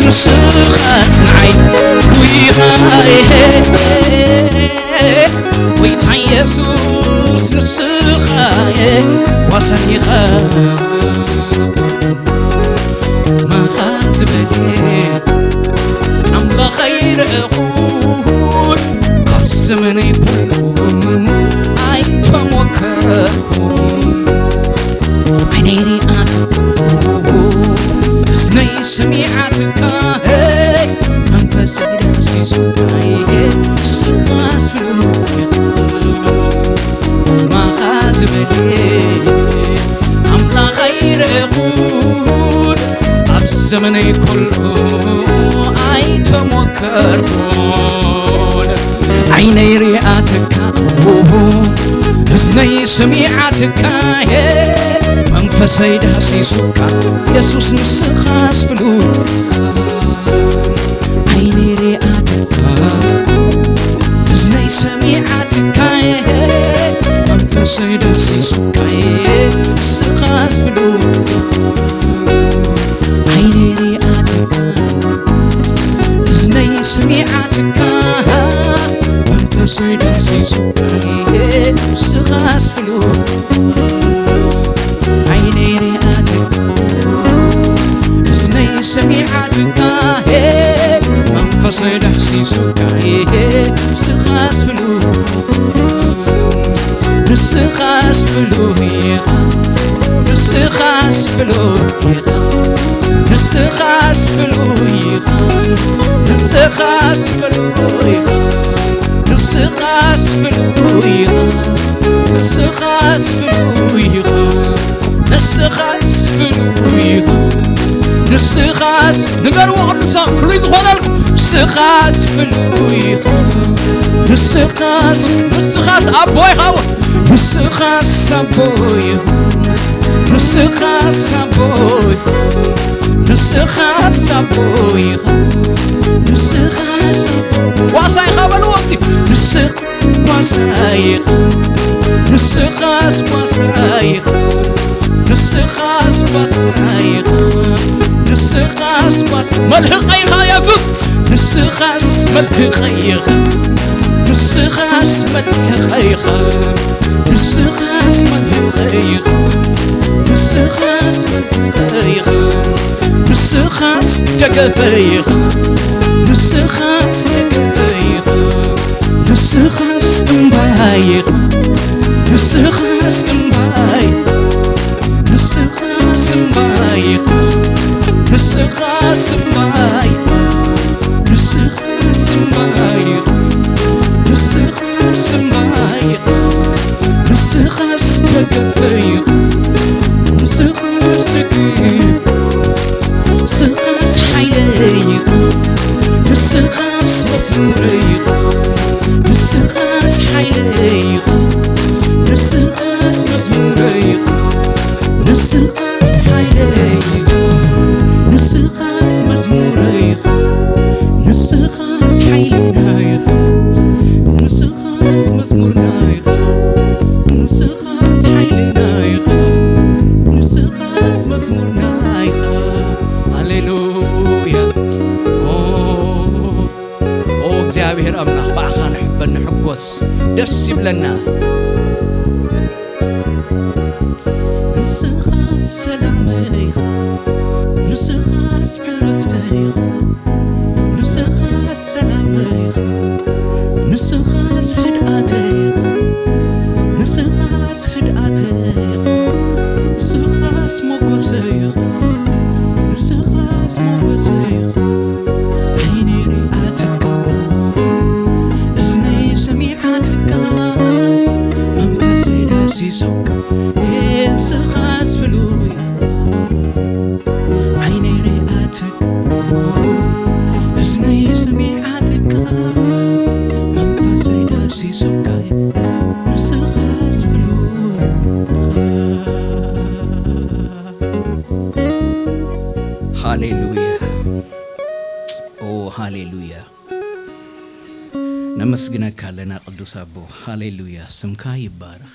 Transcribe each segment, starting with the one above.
ንስኻስ ንዓይ ጎይታየ፣ ጎይታ የሱስ ንስኻየ ዋሳይኻ። መኻዝበየ ኣምላኸይ ርዕኹን ኣብ ዘመነይ ኩሉ ኣይተሞከርኩን። ዓይነይ ሪኣትካ፣ እዝነይ ሰሚዓትካ፣ መንፈሰይ ዳህሲሱካ፣ ንስኻስ ፍሉይ ኢኻ። መኻዝበየ ኣምላኸይ ርዕኹን ኣብ ዘመነይ ኩሉ ኣይተሞከርኩን። ዓይነይ ሪኣትካ፣ እዝነይ ሰሚዓትካ፣ መንፈሰይ ዳህሲሱካ፣ የሱስ ንስኻስ ፍሉይ። ዓይነይ ሪኣትካ፣ እዝነይ ሰሚዓትካ፣ መንፈሰይ ዳህሲሱካ፣ ንስኻስ ፍሉይ። ዓይነይ ሪኣትካ፣ እዝነይ ሰሚዓትካ፣ መንፈሰይ ዳህሲሱካ፣ ንስኻስ ፍሉይ። ዓይነይ ሪኣትካ፣ እዝነይ ሰሚዓትካ፣ መንፈሰይ ዳህሲሱካ፣ ንስኻስ ፍሉይ። ንስኻስ ፍሉይ ኢኻ፣ ንስኻስ ፍሉይ ኢኻ፣ ንስኻስ ፍሉይ ኢኻ፣ ንስኻስ ፍሉይ ኢኻ፣ ንስኻስ ፍሉይ ኢኻ፣ ንስኻስ ፍሉይ ኢኻ፣ ንስኻስ ፍሉይ ኢኻ፣ ንስኻስ ንገርዎ ቅዱሳን ፍሉይ ዝኾነ ንስኻስ ፍሉይ ኢኻ። ንስኻስ፣ ንስኻስ ኣቦ ኢኻ። ንስኻስ ኣቦ ኢኻ። ንስኻስ ኣቦ ኢኻ። ንስኻስ ኣቦ ኢኻ። ንስኻስ ኣቦ፣ ዋሳ ኢኻ በልዎ እስኪ። ንስኻ ዋሳ ኢኻ። ንስኻስ ዋሳ ኢኻ። ንስኻስ ዋሳ ኢኻ። ንስኻስ ዋሳ፣ መልህቐይ ኢኻ የሱስ። ንስኻስ መልህቐይ ኢኻ። ንስኻስ መልህቐይ ኢኻ። ንስኻስ መልህቐይ ኢኻ። ንስኻስ መልህቐይ ኢኻ። ንስኻስ ደገፈይ ኢኻ። ንስኻስ ደገፈይ ኢኻ። ንስኻስ እምባይ ኢኻ። ንስኻስ እምባይ፣ ንስኻስ እምባይ ኢኻ። ንስኻስ እምባይ፣ ንስኻስ እምባይ ኢኻ። ንስኻስ እምባይ ኢኻ። ንስኻስ ደገፈይ ኢኻ። ንስኻስ ደገፈይ፣ ንስኻስ ሓይለይ ኢኻ። ንስኻስ መዝሙረይ ኢኻ። ንስኻስ ሓይለይ ኢኻ። ንስኻስ መዝሙረይ ኢኻ። ንስኻስ ሓይለይ ኢኻ። ንስኻስ መዝሙረይ ኢኻ። ንስኻስ ሓይልና ኢኻ። ንስኻስ መዝሙርና ኢኻ። ንስኻስ ሓይልና ኢኻ። ንስኻስ መዝሙርና ኢኻ። ሃሌሉያ። ኦ፣ ኦ እግዚኣብሔር ኣምላኽ፣ ብኣኻ ንሕበን ንሕጎስ፣ ደስ ይብለና። ንስኻ ሰላመይ ኢኻ፣ ንስኻ ዕረፍተይ ኢኻ፣ ንስኻ ሰላመይ ኢኻ፣ ንስኻ ህድኣተይ ኢኻ፣ ንስኻ ህድኣተይ ኢኻ፣ ንስኻ ሞጎሰይ ኢኻ፣ ንስኻ ሞጎሰይ ኢኻ። ዓይነይ ሪኣትካ፣ እዝነይ ሰሚዓትካ፣ መንፈሰይ ዳሲሱካ፣ ንስኻስ ፍሉይ። ዓይነይ ሪኣትካ፣ እዝነይ ሰሚዓትካ፣ መንፈሰይ ዳሲሱካ፣ ንስኻስ ፍሉይ። ሃሌሉያ። ኦ ሃሌሉያ። ነመስግነካ ኣለና ቅዱስ ኣቦ። ሃሌሉያ፣ ስምካ ይባረኽ።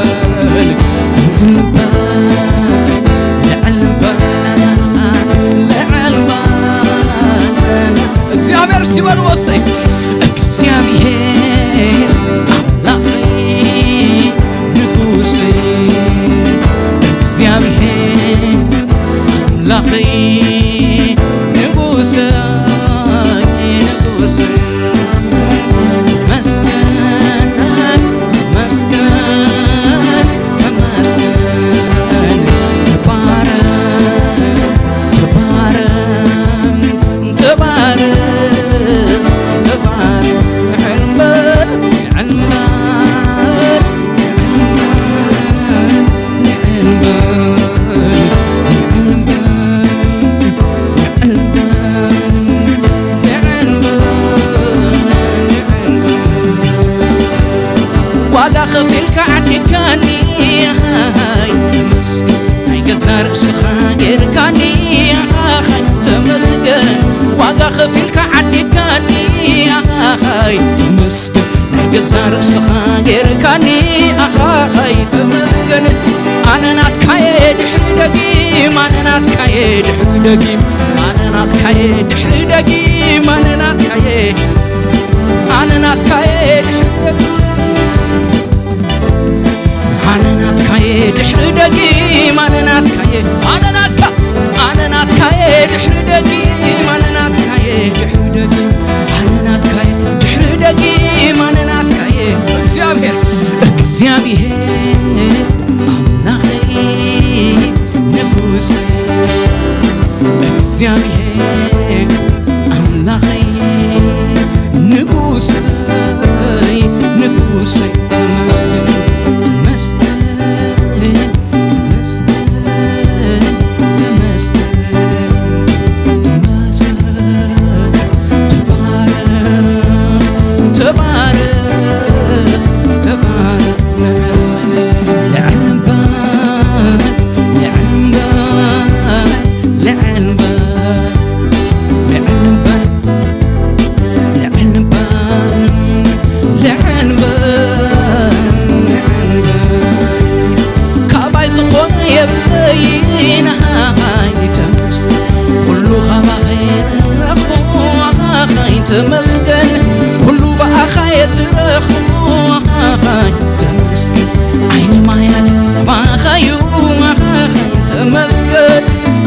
በል፣ ልዕል በል፣ ልዕል በል፣ ልዕል በል። እግዚኣብሔር እስቲ በሉ ወሰይ። እግዚኣብሔር ኣምላኸይ ንጉሰይ፣ እግዚኣብሔር ኣምላኸይ ንጉሰይ፣ ንጉሰይ። ተመስገን፣ ተመስገን፣ ተመስገን። ተባረክ፣ ተባረክ፣ ተባረክ፣ ተባረክ። ዕልምበር፣ ዕልምበር፣ ዕልምበር፣ ዕልምበር፣ ዕልምበር። ዋጋ ከፊልካ ዓዲካኒ፣ ኣሃይ ተመስገን። ናይ ገዛ ርእስኻ ጌርካኒ፣ ኣሃይ ተመስገን። ዋጋ ከፊልካ ዓዲካኒ፣ ኣሃይ ተመስገን። ናይ ገዛ ርእስኻ ጌርካኒ፣ ኣሃይ ተመስገን። ኣነ ናትካየ ድሕሪ ደጊም፣ ኣነ ናትካየ ድሕሪ ደጊም፣ ኣነ ናትካየ ድሕሪ ደጊም፣ ኣነ ናትካየ፣ ኣነ ናትካየ ድሕሪ ደጊም፣ ኣነ ናትካየ ድሕሪ ደጊም፣ ኣነ ናትካየ፣ ኣነ ናትካ፣ ኣነ ናትካየ ድሕሪ ደጊም፣ ኣነ ናትካየ ድሕሪ ደጊም፣ ኣነ ናትካየ ድሕሪ ደጊም፣ ኣነ ናትካየ። እግዚኣብሔር፣ እግዚኣብሔር ኣምላኸይ ንጉሰይ፣ እግዚኣብሔር ኣምላኸይ ንጉሰይ፣ ንጉሰይ ተመስገን፣ ተመስገን፣ ተመስገን፣ ተመስገን። ተባረክ፣ ተባረክ፣ ተባረክ። ልዕል በል፣ ልዕል በል፣ ልዕል በል፣ ልዕል በል፣ ልዕል በል፣ ልዕል በል፣ ልዕል በል። ካባይ ዝኾነ የብለይን፣ ኣሃይ ተመስገን። ኩሉ ካባኸ ረኹ፣ ኣሃይ ተመስገን። ኩሉ ብኣኻ እየ ዝረኽቦ፣ ኣሃይ ተመስገን። ዓይኒ ማያት ባኻዩ፣ ኣሃይ ተመስገን።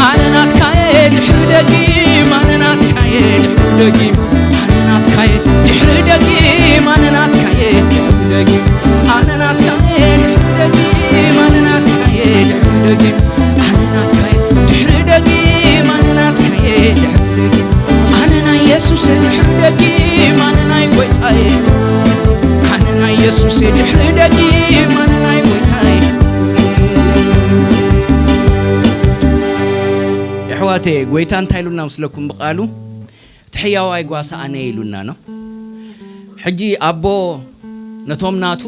ኣነ ናትካየ ድሕሪ ደጊም፣ ኣነ ናትካየ ድሕሪ ደጊም፣ ኣነ ናትካየ ድሕሪ ደጊም፣ ኣነ ናትካየ ድሕሪ ደጊም፣ ኣነ ናትካየ ድሕሪ ደጊም፣ ኣነ ናትካየ ድሕሪ ደጊም፣ ኣነ ናትካየ ድሕሪ ደጊም፣ ኣነ ናትካየ ድሕሪ ደጊም፣ ኣነ ናይ የሱስ ድሕሪ ደጊም፣ ኣነ ናይ ጎይታየ፣ ኣነ ናይ የሱስ ድሕሪ ደጊም፣ ኣነ ናይ ጎይታየ። የሕዋተየ፣ ጎይታ እንታይ ኢሉና ምስለኩም ብቃሉ? እቲ ሕያዋይ ጓሳ ኣነ ኢሉና ነው። ሕጂ ኣቦ ነቶም ናቱ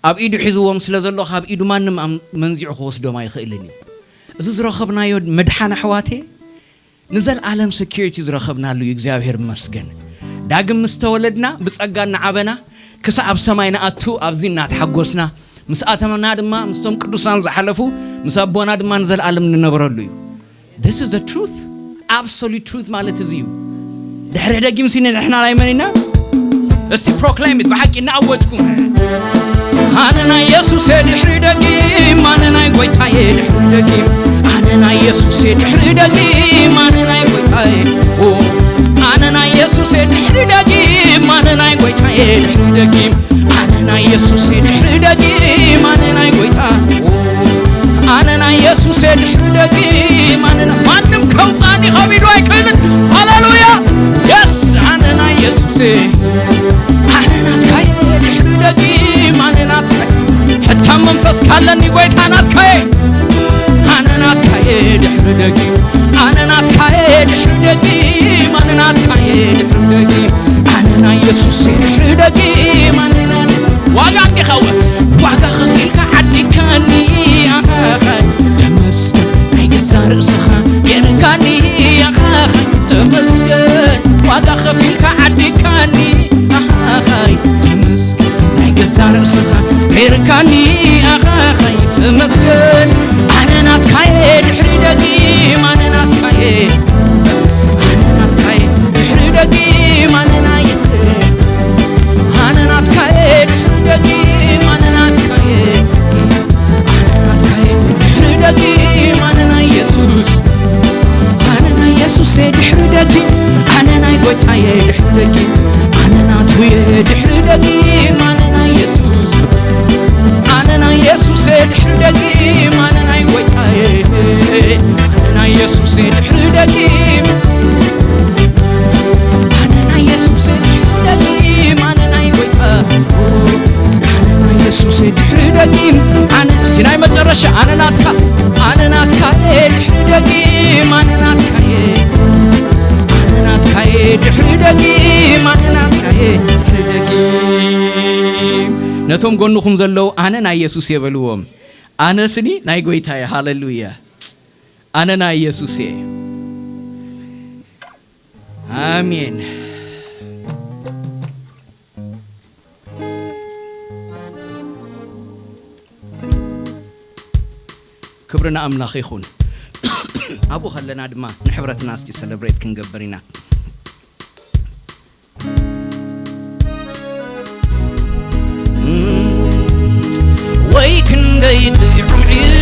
ኣብ ኢዱ ሒዝዎም ስለ ዘሎ፣ ካብ ኢዱ ማንም ኣም-፣ መንዚዑ ክወስዶም ኣይኽእልን እዩ። እዚ ዝረኸብናዮ መድሓን ኣሕዋተየ፣ ንዘለኣለም ሰኪሪቲ ዝረኸብናሉ እዩ። እግዚኣብሔር ይመስገን። ዳግም ምስ ተወለድና፣ ብጸጋ እናዓበና፣ ክሳብ ኣብ ሰማይ ንኣቱ፣ ኣብዚ እናተሓጎስና፣ ምስ ኣተመና ድማ፣ ምስቶም ቅዱሳን ዝሓለፉ፣ ምስ ኣቦና ድማ ንዘለኣለም ንነብረሉ እዩ። This is the truth. Absolute truth ማለት እዚ እዩ። ድሕሪ ደጊም ሲኒ ንሕና ናይ መን ኢና? እስቲ proclaim it፣ ብሓቂ እናኣወጅኩም። ኣነ ናይ የሱስ ድሕሪ ደጊም፣ ኣነ ናይ ጎይታየ ድሕሪ ደጊም፣ ኣነ ናይ የሱስ ድሕሪ ደጊም፣ ኣነ ናይ ጎይታየ፣ ኦ፣ ኣነ ናይ የሱስ ድሕሪ ደጊም፣ ኣነ ናይ ጎይታየ ድሕሪ ደጊም፣ ኣነ ናይ የሱስ ድሕሪ ደጊም፣ ኣነ ናይ ጎይታ፣ ኦ፣ ኣነ ናይ የሱስ ድሕሪ ደጊም፣ ኣነ ናይ፣ ማንም ከውጻኒ ካብ ኢዱ ኣይክእልን። ሃሌሉያ! የስ፣ ኣነ ናይ የሱስ፣ ኣነ ናትካየ ድሕሪ ደጊም፣ ኣነ ናት ደጊም ኣነ ናትካየ ድሕሪ ደጊም ኣነ ናትካየ ድሕሪ ደጊም ኣነ ናይ የሱስ ድሕሪ ደጊም ኣነ ናይ ዋጋ እንዲኻ ወ ዋጋ ከፊልካ ዓዲካኒ ኣኻኻይ ተመስገን ናይ ገዛ ርእስኻ ጌርካኒ ኣኻኻይ ተመስገን ዋጋ ከፊልካ ዓዲካኒ ኣኻኻይ ተመስገን ናይ ገዛ ርእስኻ ጌርካኒ ኣኻኻይ ተመስገን ኣነ ናትካየ ድሕሪ ደጊም ኣነ ናትካየ ኣነ ናትካየ ድሕሪ ደጊም ኣነ ናይ ኣነ ናትካየ ድሕሪ ደጊም ኣነ ናትካየ ኣነ ናትካየ ድሕሪ ደጊም ኣነ ናይ የሱስ ኣነ ናይ የሱስ ድሕሪ ደጊም ኣነ ናይ ጎይታየ ድሕሪ ደጊም ኣነ ናቱየ ድሕሪ ደጊም ኣነ ናይ የሱስ ኣነ ናይ የሱስ ድሕሪ ደጊም ኣነ ናይ ጎይታየ ኣነ ናይ የሱስ ድሕሪ ደጊም ኣነ ናይ የሱስ ድሕሪ ደጊም ኣነ ናይ ጎይታ ኣነ ናይ የሱስ ድሕሪ ደጊም ኣነ እስቲ ናይ መጨረሻ ኣነ ናትካ ኣነ ናትካየ ድሕሪ ደጊም ኣነ ናትካየ ኣነ ናትካየ ድሕሪ ደጊም ኣነ ናትካየ ድሕሪ ደጊም ነቶም ጎንኹም ዘለዉ ኣነ ናይ የሱስ የበልዎም ኣነ ስኒ ናይ ጎይታየ ሃሌሉያ ኣነ ናይ የሱስ እየ ኣሜን ክብሪ ንኣምላኽ ይኹን ኣብኡ ከለና ድማ ንሕብረትና እስቲ ሰለብሬት ክንገብር ኢና ወይ ክንደይ ጥዑም ዕድል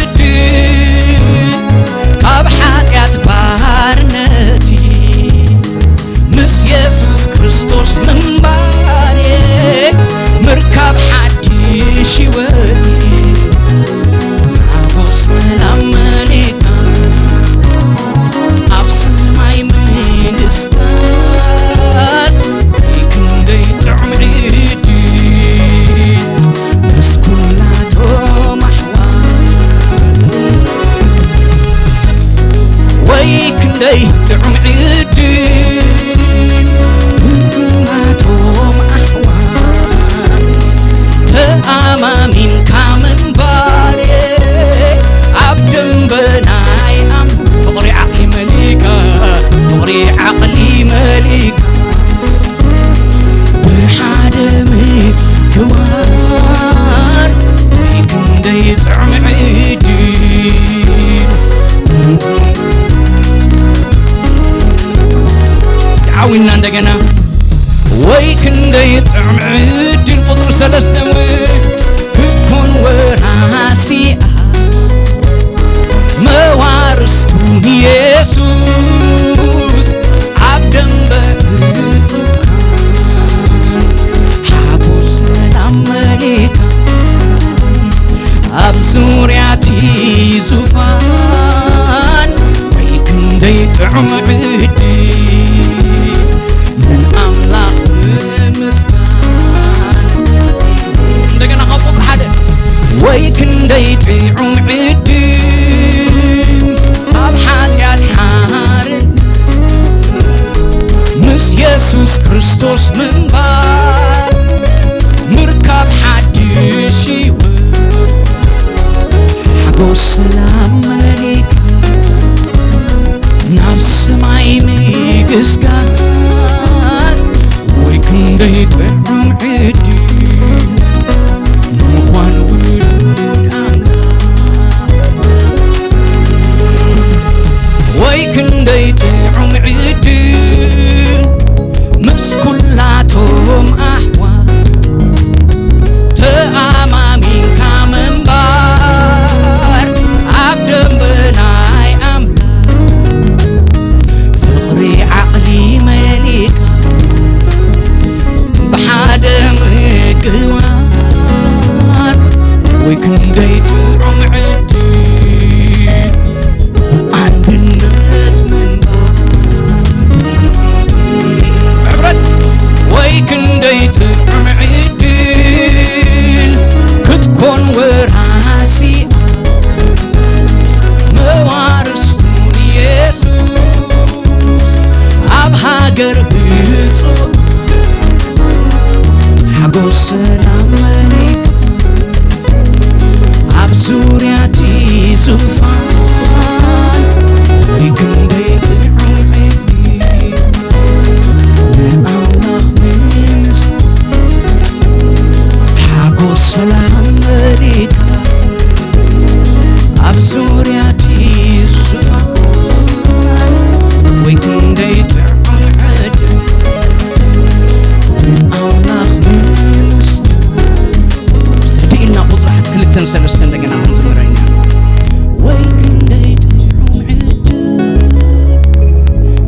ካብ ሓጢኣት ባርነቲ ምስ የሱስ ክርስቶስ ምንባሬ ምርካብ ሓድሽ ህይወት ሓጎስ ሰላም መሊእካ ኣብ ሰማይ መንግስታት ወይ ክንደይ ጥዑም ዕድል ምስ ኩላቶም ኣሕዋት ወይ ክንደይ ጥዑም ዕድል ምስ ኩላቶም ኣሕዋት ተኣማሚንካ ምንባሬ ኣብ ደንበ ናይ ኣም ፍቕሪ ዓቕሊ መሊካ ፍቕሪ ዓቕሊ መሊካ ብሓደ ምህዋር ወይ ክንደይ ጥዑም ዕድል ዓዊና እንደገና ወይ ክንደይ ጥዑም ዕድል ቁፅሪ ሰለስተ እውን ክትኮን ወራሲኣ መዋርስቱ ንየሱስ ኣብ ደንበ ብዙሓት ሓጎስ ሰላም መሊካ ኣብ ዙርያ እቲ ዙፋን ወይ ክንደይ ጥዑም ዕድል ንኣምላኽ ንምስጋን እንደገና ካብ ቁጥሪ ሓደ ወይ ክንደይ ጥዑም ዕድል ካብ ሓጢኣት ሓርነት ምስ የሱስ ክርስቶስ ምንባር ምርካብ ሓድሽ ህይወት ሓጎስ ሰላም መሊካ ናብ ሰማይ ምግስጋስ ወይ ክንደይ ጥዑም ዕድል ምዃን ውሉድ ኣምላኽ ወይ ክንደይ ጥዑም ዕድል ምስ ኩላቶም ሰላም መሊካ ኣብ ዙርያ እቲ ዙፋን፣ ወይ ክንደይ ጥዑም ዕድል ንኣምላኽ ምስ ሓጎስ ሰላም መሊካ ኣብ ዙርያ እቲ ዙፋን፣ ወይ ክንደይ ጥዑም ዕድል ንኣምላኽ ምስጋና። ስድይ ኢልና ቁጽሪ ሓንቲ ክልተን ሰለስተን እንደገና ክንዝምረኛ። ወይ ክንደይ ጥዑም ዕድል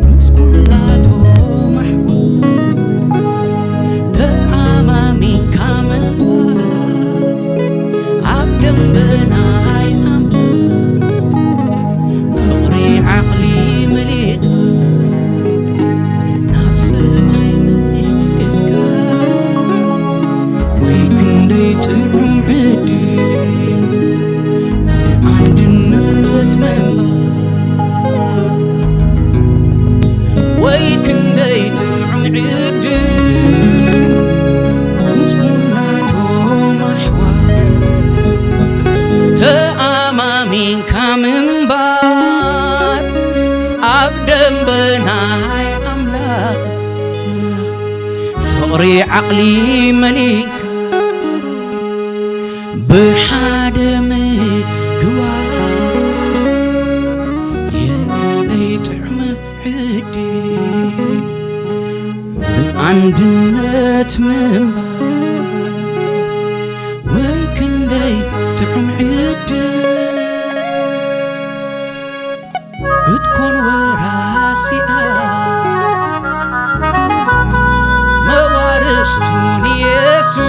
ምስ ኩላቶም ኣሕዋት ተኣማሚንካ ምንባር፣ ኣብ ደንበ ናይ ኣምላኽ ፍቕሪ ዓቕሊ መሊእካ ናብ ሰማይ ምግስጋስ፣ ወይ ክንደይ ጥዑም ዕድል ኣንድነት ምንባር፣ ወይ ክንደይ ጥዑም ዕድል ምስ ኩላቶም ኣሕዋት ተኣማሚንካ ምንባር፣ ኣብ ደንበ ናይ ኣምላኽ ፍቕሪ ዓቕሊ መሊእካ ብሓደ ምግባር፣ የለይ ጥዑም ዕድል ብኣንድነት ምንባር፣ ወይ ክንደይ ጥዑም ዕድል ክትኮን ወራሲኣ መዋርስቱ ንየሱስ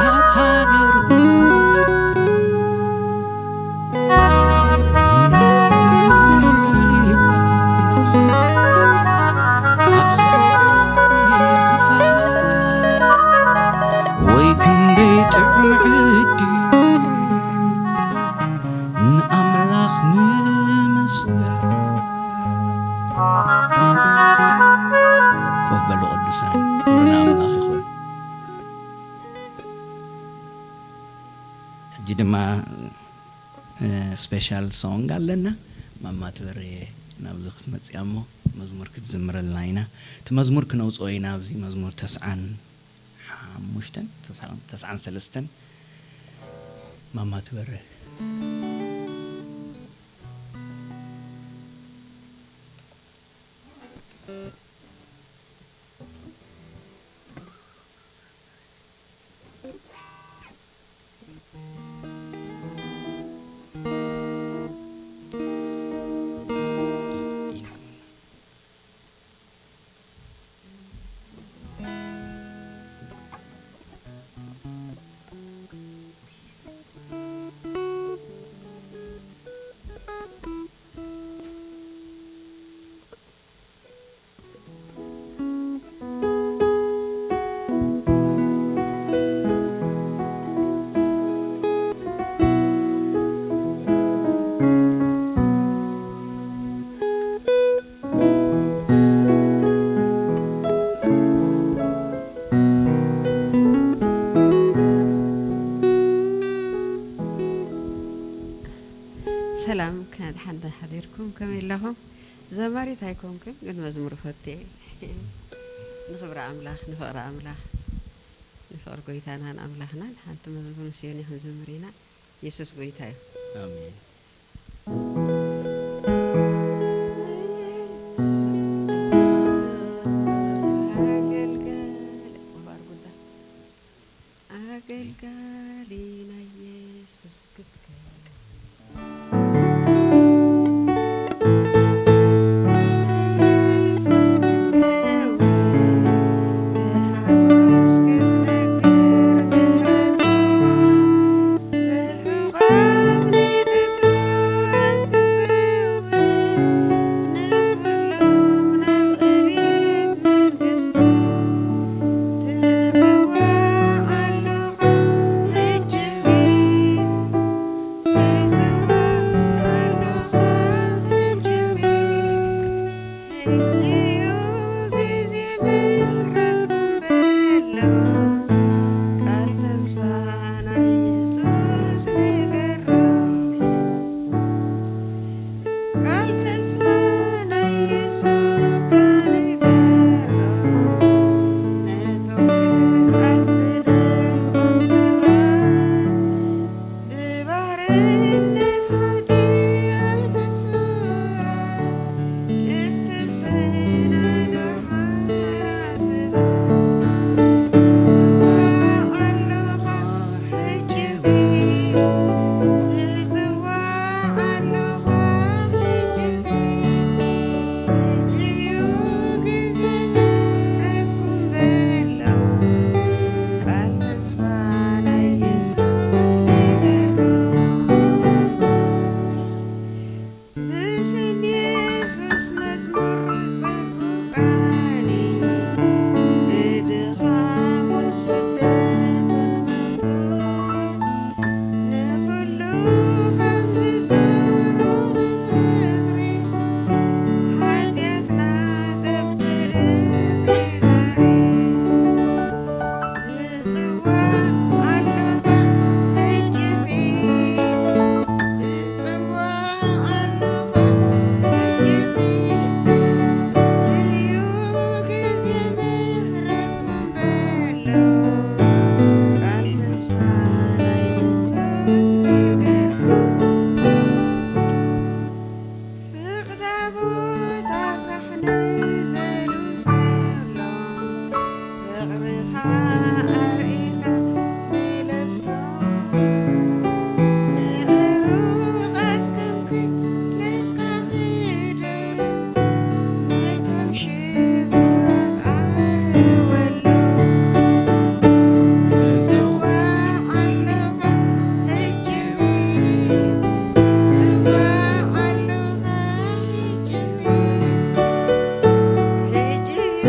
ኣብ ሃገር ብሉጽ ወይ ክንደይ ጥዑም ዕድል ንኣምላኽ ንምስጋን። ኮፍ በሉ ቅዱሳን፣ ክብሪ ንኣምላኽ ይኹን። ሕጂ ድማ ስፔሻል ሶንግ ኣለና። ማማ ትበርየ ናብዚ ክትመፅያ እሞ መዝሙር ክትዝምረልና ኢና። እቲ መዝሙር ክነውፅኦ ኢና። ኣብዚ መዝሙር ተስዓን ሓሙሽተን፣ ተስዓን፣ ተስዓን ሰለስተን። ማማ ትበርየ። ሰላም፣ ከመይ ሓዲርኩም? ከመይ ኣለኹም? ዘማሪት ኣይኮንኩን፣ ግን መዝሙር እፈቱ እየ። ንኽብሪ ኣምላኽ፣ ንፍቕሪ ኣምላኽ፣ ንፍቕሪ ጎይታናን ኣምላኽናን ሓንቲ መዝሙር ምስ ዮኒ ክንዝምር ኢና። የሱስ ጎይታ እዩ። ኣሜን። ኣገልጋሊ፣ ኣገልጋሊ ናይ የሱስ ክትከውን፣ ኣርኢኻ ንለሶ ንዕሩቓት ክንክለካ ምድር ነቶም ሽጉራት ኣርወሎም። ትጽዋዕ ኣለኻ ሕጂ ጽዋዕ ኣለኻ ሕጂ ሕጂ እዩ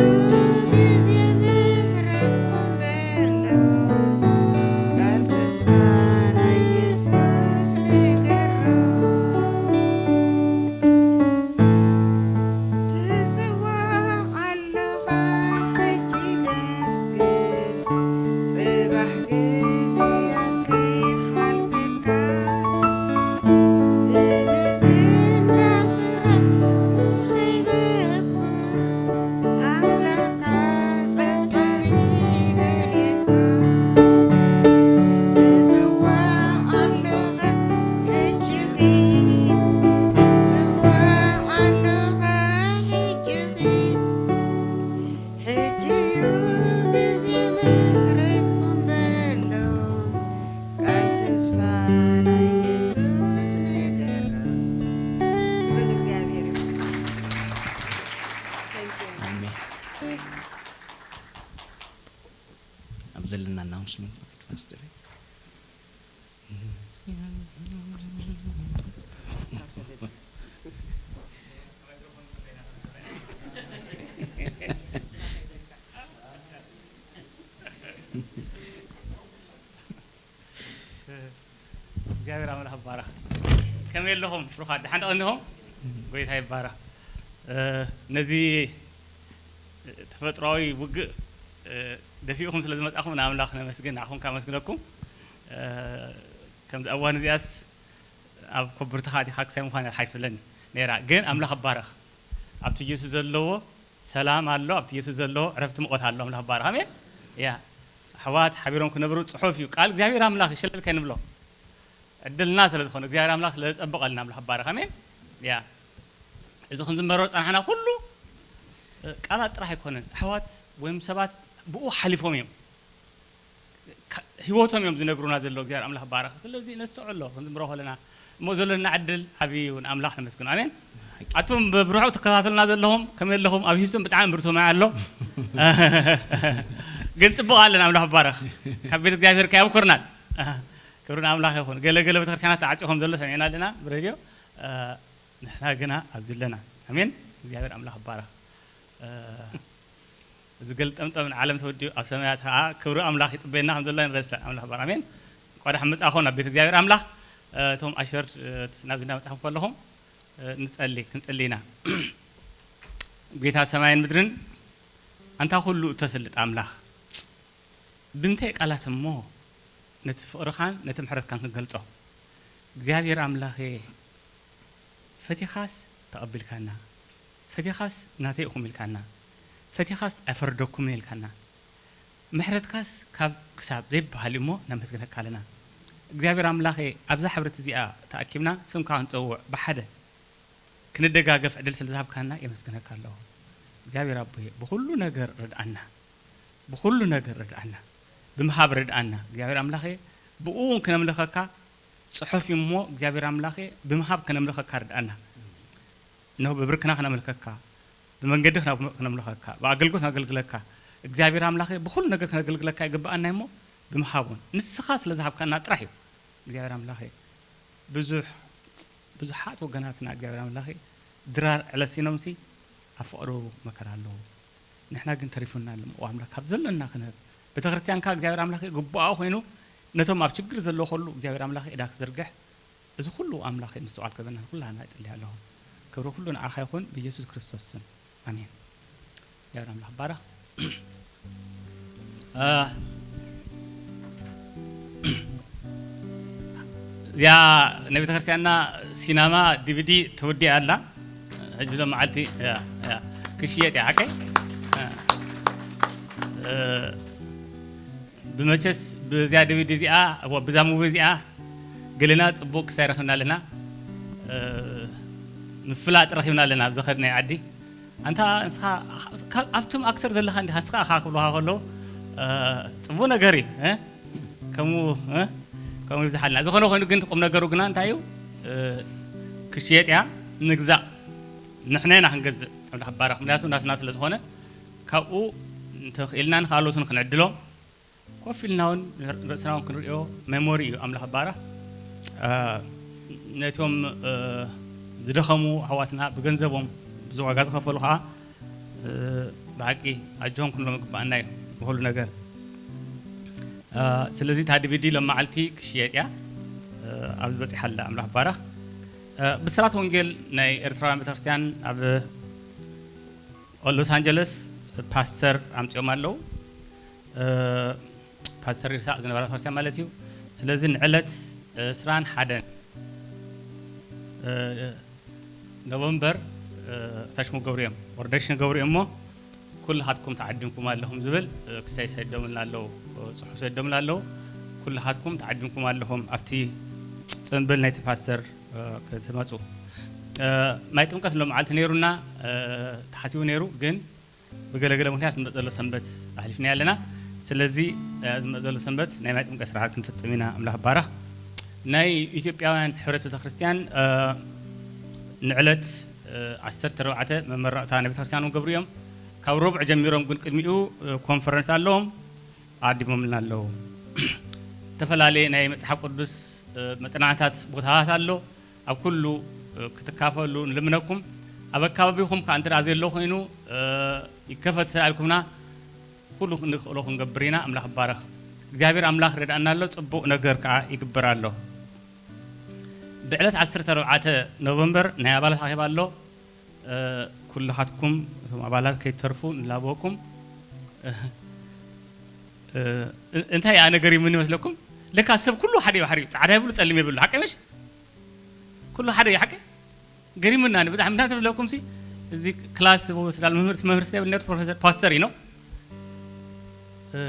ግዜ ምሕረትኩም በሎ፣ ቃል ተስፋ ናይ የሱስ ንገሮ። ትጽዋዕ ኣለኻ ሕጂ ገስግስ፣ ጽባሕ ግዜያት ከይሓልፈካ፣ ብምዝና ስራሕ ንኸይበኩ፣ ኣምላኽካ ጸብጻብ ይደልየካ። ትጽዋዕ ኣለኻ ሕጂ፣ ትጽዋዕ ኣለኻ ሕጂ። ሕጂ እዩ ግዜ ምሕረትኩም በሎ፣ ቃል ተስፋ ናይ የሱስ ንገሮ። ክብሪ ንእግዚኣብሔር ይኹን። Thank you። ኣሜን። ኣብ ዘለና ኣናውንስመንት ፓስተር። እግዚኣብሔር ኣምላኽ ይባረኽ። ከመይ ኣለኹም ብሩኻት? ደሓን ዶ ቀኒኹም? ጎይታ ይባረኽ። እ፣ ነዚ ተፈጥሮኣዊ ውግእ፣ እ፣ ደፊእኹም ስለ ዝመጻኹም ንኣምላኽ ነመስግን፣ ንዓኹም ከመስግነኩም። እ፣ ከምዚ እዋን እዚኣስ ኣብ ኮብርትኻ ኣቲኻ ክሳይ ምዃን ኣይፍለኒ ነይራ፣ ግን ኣምላኽ ይባረኽ። ኣብቲ ኢየሱስ ዘለዎ ሰላም ኣሎ፣ ኣብቲ ኢየሱስ ዘሎ ዕረፍቲ ምቖት ኣሎ። ኣምላኽ ይባረኽ። ኣሜን። ያ፣ ኣሕዋት ሓቢሮም ክነብሩ ጽሑፍ እዩ። ቃል እግዚኣብሔር ኣምላኽ ይሸለል ከይንብሎ። ዕድልና ስለ ዝኾነ እግዚኣብሔር ኣምላኽ ስለ ዘጸብቐልና ኣምላኽ ይባረኽ። ኣሜን። ያ፣ እዚ ክንዝመሮ ጸናሕና ኩሉ፣ እ፣ ቃላት ጥራሕ ኣይኮነን። ኣሕዋት ወይም ሰባት ብኡ ሓሊፎም እዮም። ካ-፣ ህይወቶም እዮም ዝነግሩና ዘለዉ። እግዚኣብሔር ኣምላኽ ይባረኽ። ስለዚ ነስተውዕሎ ክንዝምሮ ከለና እሞ ዘለና ዕድል ዓብዪ እዩ። ንኣምላኽ ነመስግኖ። ኣሜን። ኣቱም ብብርሑቕ ትከታተሉና ዘለኹም ከመይ ኣለኹም? ኣብ ሂውስቶን ብጣዕሚ ብርቱዕ ማይ ኣሎ። ግን ጽቡቕ ኣለና። ኣምላኽ ይባረኽ። ካብ ቤት እግዚኣብሔር ከየብኩርናል። ክብሪ ንኣምላኽ ይኹን። ገለ ገለ ቤተክርስትያናት ተዓጽዩ ከም ዘሎ ሰሚዕና ኣለና ብሬድዮ። ንሕና ግና ኣብዚ ኣለና። ኣሜን። እግዚኣብሔር ኣምላኽ ይባረኽ። እዚ ገልጠምጠም ንዓለም ተወዲኡ ኣብ ሰማያት ኸዓ ክብሪ ኣምላኽ ይጽበየና ከም ዘሎ ንረስዕ። ኣምላኽ ባር ኣሜን። እንኳዕ ደሓን መጻእኹም ናብ ቤት እግዚኣብሔር ኣምላኽ። እ፣ እቶም ኣሸር፣ እ፣ ናብዚ እንዳመጻኹም ከለኹም፣ እ፣ ንጸሊ፣ ክንጸሊ ኢና። ጌታ ሰማይን ምድርን ኣንታ ኩሉ እተስልጥ ኣምላኽ፣ ብምንታይ ቃላት እሞ ነቲ ፍቕርኻን ነቲ ምሕረትካን ክንገልጾ? እግዚኣብሔር ኣምላኸ፣ ፈቲኻስ ተቐቢልካና፣ ፈቲኻስ ናተይ ኢኹም ኢልካና፣ ፈቲኻስ ኣይፈርደኩምን ኢልካና፣ ምሕረትካስ ካብ ክሳብ ዘይበሃል እዩ እሞ ነመስግነካ ኣለና። እግዚኣብሔር ኣምላኸ፣ ኣብዛ ሕብረት እዚኣ ተኣኪብና ስምካ ክንጸውዕ ብሓደ ክንደጋገፍ ዕድል ስለ ዝሃብካና የመስግነካ ኣለኹ። እግዚኣብሔር ኣቦየ፣ ብኹሉ ነገር ርድኣና፣ ብኹሉ ነገር ርድኣና፣ ብምሃብ ርድኣና። እግዚኣብሔር ኣምላኸ፣ ብኡ እውን ክነምልኸካ፣ ጽሑፍ እዩ እሞ፣ እግዚኣብሔር ኣምላኸ፣ ብምሃብ ክነምልኸካ ርድኣና። እነሆ ብብርክና ክነምልከካ፣ ብመንገዲ ክነብ-፣ ክነምልኸካ፣ ብኣገልግሎት ክነገልግለካ፣ እግዚኣብሔር ኣምላኸ፣ ብኹሉ ነገር ክነገልግለካ ይግብኣና እሞ፣ ብምሃብ እውን ንስኻ ስለ ዝሃብካና ጥራሕ እዩ። እግዚኣብሔር ኣምላኸ፣ ብዙሕ፣ ብዙሓት ወገናትና እግዚኣብሔር ኣምላኸ ድራር ዕለሲኖምሲ ኣብ ፍቕሩ መከራ ኣለዉ። ንሕና ግን ተሪፉና ኣሎ። እሞ ኣምላኽ ካብ ዘሎና ክነብ ቤተ ክርስቲያንካ እግዚኣብሔር ኣምላኸ ግቡኣ ኮይኑ ነቶም ኣብ ችግር ዘለዉ ከሉ እግዚኣብሔር ኣምላኸ ኢዳ ክትዝርግሕ እዚ ኩሉ ኣምላኸ ምስትውዓል ክህበና ኩላና እጽሊ ኣለኹ። ክብሪ ኩሉ ንዓኻ ይኹን ብኢየሱስ ክርስቶስ ስም። ኣሜን። እግዚኣብሔር ኣምላኽ ይባረኽ። እ፣ እዚኣ ናይ ቤተክርስትያንና ሲናማ ዲቪዲ ተወዲኣ ኣላ። ሕጂ ሎም መዓልቲ እያ፣ እያ፣ ክሽየጥ እያ፣ ሓቀይ? እ፣ እ፣ ብመቸስ ብዚኣ ዲቪዲ እዚኣ፣ እወ፣ ብዛ ሙቪ እዚኣ ገለና ጽቡቕ ክሳይ ረኺብና ኣለና። እ፣ ምፍላጥ ረኺብና ኣለና ኣብ ዝኸድናዮ ዓዲ። ኣንታ ንስኻ ካብ፣ ኣብቶም ኣክተር ዘለኻ እንዲኻ፣ ንስኻ ኢኻ ክብሉኻ ከለዉ፣ እ፣ ጽቡቕ ነገር እዩ፣ እ? ከምኡ፣ እ? ከምኡ ይብዝሓልና። ዝኾነ ኮይኑ ግን ቁም ነገሩ ግና እንታይ እዩ? እ፣ ክሽየጥ እያ፣ ንግዛእ። ንሕና ኢና ክንገዝእ፣ ኣምላኽ ይባረኽ። ምኽንያቱ ናትና ስለ ዝኾነ፣ ካብኡ እንተኽኢልና ንኻልኦት እውን ክንዕድሎም፣ ኮፍ ኢልና እውን ርእስና እውን ክንርእዮ፣ ሜሞሪ እዩ፣ ኣምላኽ ይባረኽ። እ፣ ነቶም፣ እ፣ ዝደኸሙ ኣሕዋትና ብገንዘቦም ብዙሕ ዋጋ ዝኸፈሉ ከዓ እ፣ ብሓቂ ኣጆኹም ክንብሎም ይግባኣና እዩ ብኹሉ ነገር። እ፣ ስለዚ እታ ዲ ቪ ዲ ሎም መዓልቲ ክሽየጥ እያ። እ፣ ኣብዚ በጺሓ ኣላ፣ ኣምላኽ ይባረኽ። እ፣ ብስራት ወንጌል ናይ ኤርትራውያን ቤተክርስትያን ኣብ ሎስ ኣንጀለስ ፓስተር ኣምጺኦም ኣለዉ። እ፣ ፓስተር ይርሳዕ ዝነበረ ቤተክርስትያን ማለት እዩ። ስለዚ ንዕለት ዕስራን ሓደን፣ እ፣ ኖቨምበር፣ እ፣ ተሽሙ ገብሩ እዮም፣ ኦርደሽን ገብሩ እዮም እሞ፣ ኩልኻትኩም ተዓዲምኩም ኣለኹም ዝብል፣ እ፣ ክስታይ ሰደሙልና ኣለዉ፣ እ፣ ጽሑፍ ሰደሙልና ኣለዉ። ኩልኻትኩም ተዓዲምኩም ኣለኹም ኣብቲ ጽምብል ናይቲ ፓስተር፣ እ፣ ክትመጹ። እ፣ ማይ ጥምቀት ሎም መዓልቲ ነይሩና፣ እ፣ ተሓሲቡ ነይሩ፣ ግን ብገለገለ ምኽንያት ዝመጽእ ዘሎ ሰንበት ኣሕሊፍናዮ ኣለና። ስለዚ፣ እ፣ ዝመጽእ ዘሎ ሰንበት ናይ ማይ ጥምቀት ስርዓት ክንፍጽም ኢና። ኣምላኽ ይባረኽ። ናይ ኢትዮጵያውያን ሕብረት ቤተክርስትያን፣ እ፣ ንዕለት፣ እ፣ ዓሰርተ ኣርባዕተ መመረቕታ ናይ ቤተክርስትያን እውን ገብሩ እዮም። ካብ ረቡዕ ጀሚሮም ግን ቅድሚኡ፣ እ፣ ኮንፈረንስ ኣለዎም፣ ኣዲሞምልና ኣለዉ። ዝተፈላለየ ናይ መጽሓፍ ቅዱስ፣ እ፣ መጽናዕታት ቦታታት ኣሎ። ኣብ ኩሉ፣ እ፣ ክትካፈሉ ንልምነኩም። ኣብ ኣካባቢኹም ከኣ እንተ ደኣ ዘሎ ኮይኑ፣ እ፣ ይከፈት እንተ ደኣ ኢልኩምና፣ ኩሉ ንኽእሎ ክንገብር ኢና። ኣምላኽ ይባረኽ። እግዚኣብሔር ኣምላኽ ይረድኣና ኣሎ፣ ጽቡቕ ነገር ከኣ ይግበር ኣሎ። ብዕለት ዓሰርተ ኣርባዕተ ኖቨምበር ናይ ኣባላት ኣኼባ ኣሎ። እ፣ ኩልኻትኩም እቶም ኣባላት ከይትተርፉ ንላበወኩም። እ፣ እ፣ እንታይ እያ ነገር ይምን ይመስለኩም? ለካ ሰብ ኩሉ ሓደ እዩ፣ ባሕሪ ጻዕዳ ይብሉ ጸሊም ይብሉ፣ ሓቂ ምሽ? ኩሉ ሓደ እዩ፣ ሓቂ? ገሪሙና፣ ብጣዕሚ እናተብለኩም ሲ፣ እዚ ክላስ ዝወስዳል መምህር፣ መምህር ሰብ ነት ፕሮፌሰር ፓስተር እዩ ነው። እ፣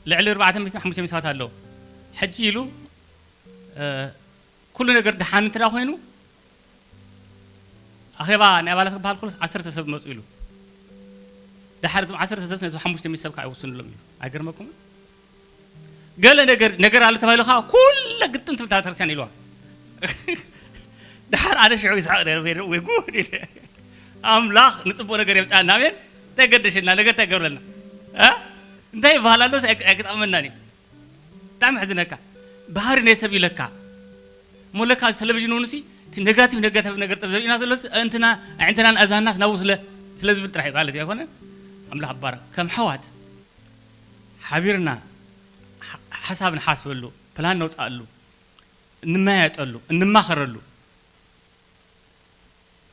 ልዕሊ ኣርባዕተ ሚእቲ ሓሙሽተ ሚእቲ ሰባት ኣለዉ። ሕጂ ኢሉ፣ እ፣ ኩሉ ነገር ደሓን እንተ ደኣ ኮይኑ፣ ኣኼባ ናይ ኣባላት ክበሃል ከሎስ ዓሰርተ ሰብ መጹ ኢሉ። ደሓር እዞም ዓሰርተ ሰብ ነዚ ሓሙሽተ ሚእቲ ሰብ ከዓ ይውስንሎም ኢሉ። ኣይገርመኩምን? ገለ ነገር፣ ነገር ኣሎ ተባሂሉ ከዓ ኩለ ግጥም ትብል እታ ቤተክርስትያን ኢልዋ። ደሓር ኣነ ሽዑ ይስሐቕ ነይረ፣ ወይ ጉድ ኢለ። ኣምላኽ ንጽቡቕ ነገር የምጽኣና። ኣሜን። እንታይ ገደሸና? ነገር እንታይ ገብረልና? እ? እንታይ ይበሃል ኣሎስ ኣይ-፣ ኣይገጥመናን እዩ። ብጣዕሚ ሕዝነካ። ባህሪ ናይ ሰብ ይለካ። እሞ ለካ እዚ ቴሌቪዥን እውን ሲ፣ እቲ ኔጋቲቭ፣ ኔጋቲቭ ነገር ጥራይ ዘርእዩና ዘሎስ፣ እንትና፣ ኣዒንትናን ኣእዛንናስ ናብኡ ስለ፣ ስለ ዝብል ጥራሕ እዩ ማለት እዩ፣ ኣይኮነን? ኣምላኽ ይባረክ። ከም ኣሕዋት ሓቢርና ሓ-፣ ሓሳብ ንሓስበሉ፣ ፕላን ነውፅኣሉ፣ እንመያየጠሉ፣ እንማኸረሉ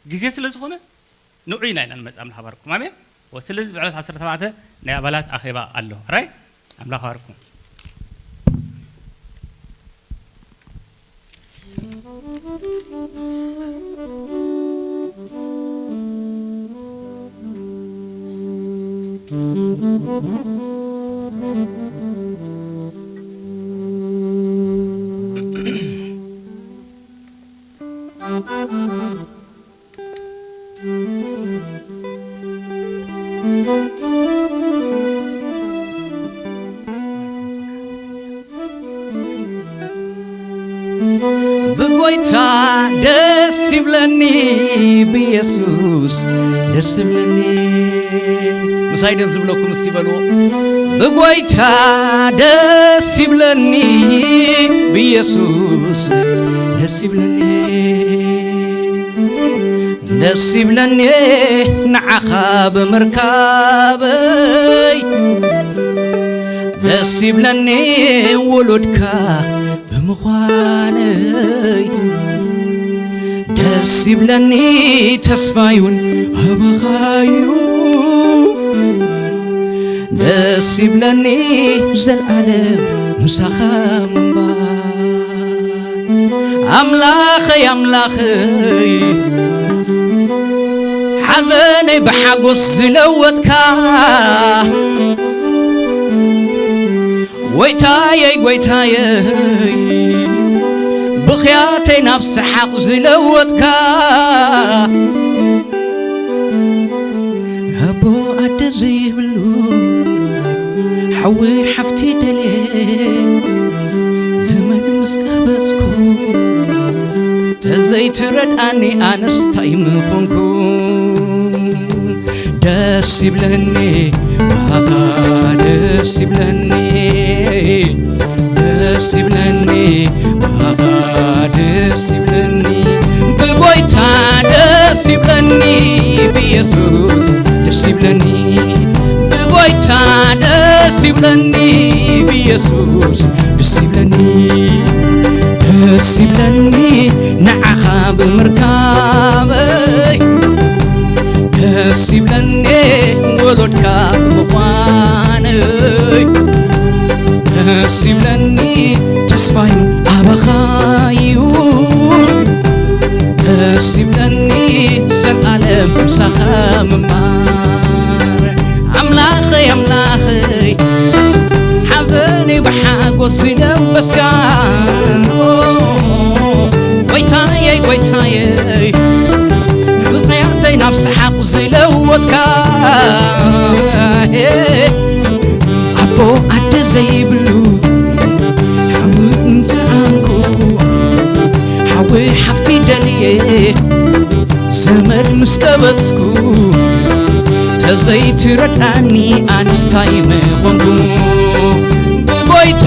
ግዜ ስለ ዝኾነ ንዑ ኢና ኢና ንመጽእ። ኣምላኽ ባርኩም። ኣሜን። ወ-፣ ስለዚ ብዕለት ዓሰርተ ኣርባዕተ ናይ ኣባላት ኣኼባ ኣሎ። ራይ? ኣምላኽ ባርኩም። ብጎይታ ደስ ይብለኒ፣ ብኢየሱስ ደስ ይብለኒ። ምሳይ ደስ ዝብለኩም እስቲ በልዎ። ብጎይታ ደስ ይብለኒ፣ ብኢየሱስ ደስ ይብለኒ። ደስ ይብለኒ ንዓኻ ብምርካበይ፣ ደስ ይብለኒ ውሉድካ ብምዃነይ፣ ደስ ይብለኒ ተስፋዩን ኣባኻዩ፣ ደስ ይብለኒ ዘልዓለም ምሳኻ ምንባር። ኣምላኸይ ኣምላኸይ፣ ሓዘነይ ብሓጎስ ዝለወጥካ፣ ጎይታየይ ጎይታየይ፣ ብኽያተይ ናብ ሰሓቕ ዝለወጥካ፣ ኣቦ ኣደ ዘይብሉ ሓዊ ሓፍቲ ደልየ ዘመድ ምስ ቀበጽኩ፣ ተዘይትረድኣኒ ኣነስ ታይ ምኾንኩ? ደስ ይብለኒ ባኻ፣ ደስ ይብለኒ፣ ደስ ይብለኒ ባኻ፣ ደስ ይብለኒ ብጎይታ፣ ደስ ይብለኒ ብየሱስ፣ ደስ ይብለኒ ብጎይታ፣ ደስ ይብለኒ ብየሱስ፣ ደስ ይብለኒ፣ ደስ ይብለኒ ንዓኻ ብምርካበይ፣ ደስ ይብለኒ ወሎድካ ብምዃነይ፣ ደስ ይብለኒ ተስፋይ ኣባኻዩ፣ ደስ ይብለኒ ዘልኣለም ምሳኻ ምንባር። ኣምላኸይ ኣምላኸይ ሓዘነይ ብሓጎስ ዝደበስካ፣ ጎይታየይ ጎይታየይ ብቕያተይ ናብ ሰሓቕ ዝለወጥካ፣ ኣቦ ኣደ ዘይብሉ ሓዊ እንሰኣንኩ፣ ሓዊ ሓፍቲ ደልየ ዘመድ ምስ ቀበጽኩ፣ ተዘይትረዳኒ ኣንስታይ ምኾንኩ። ብጎይታ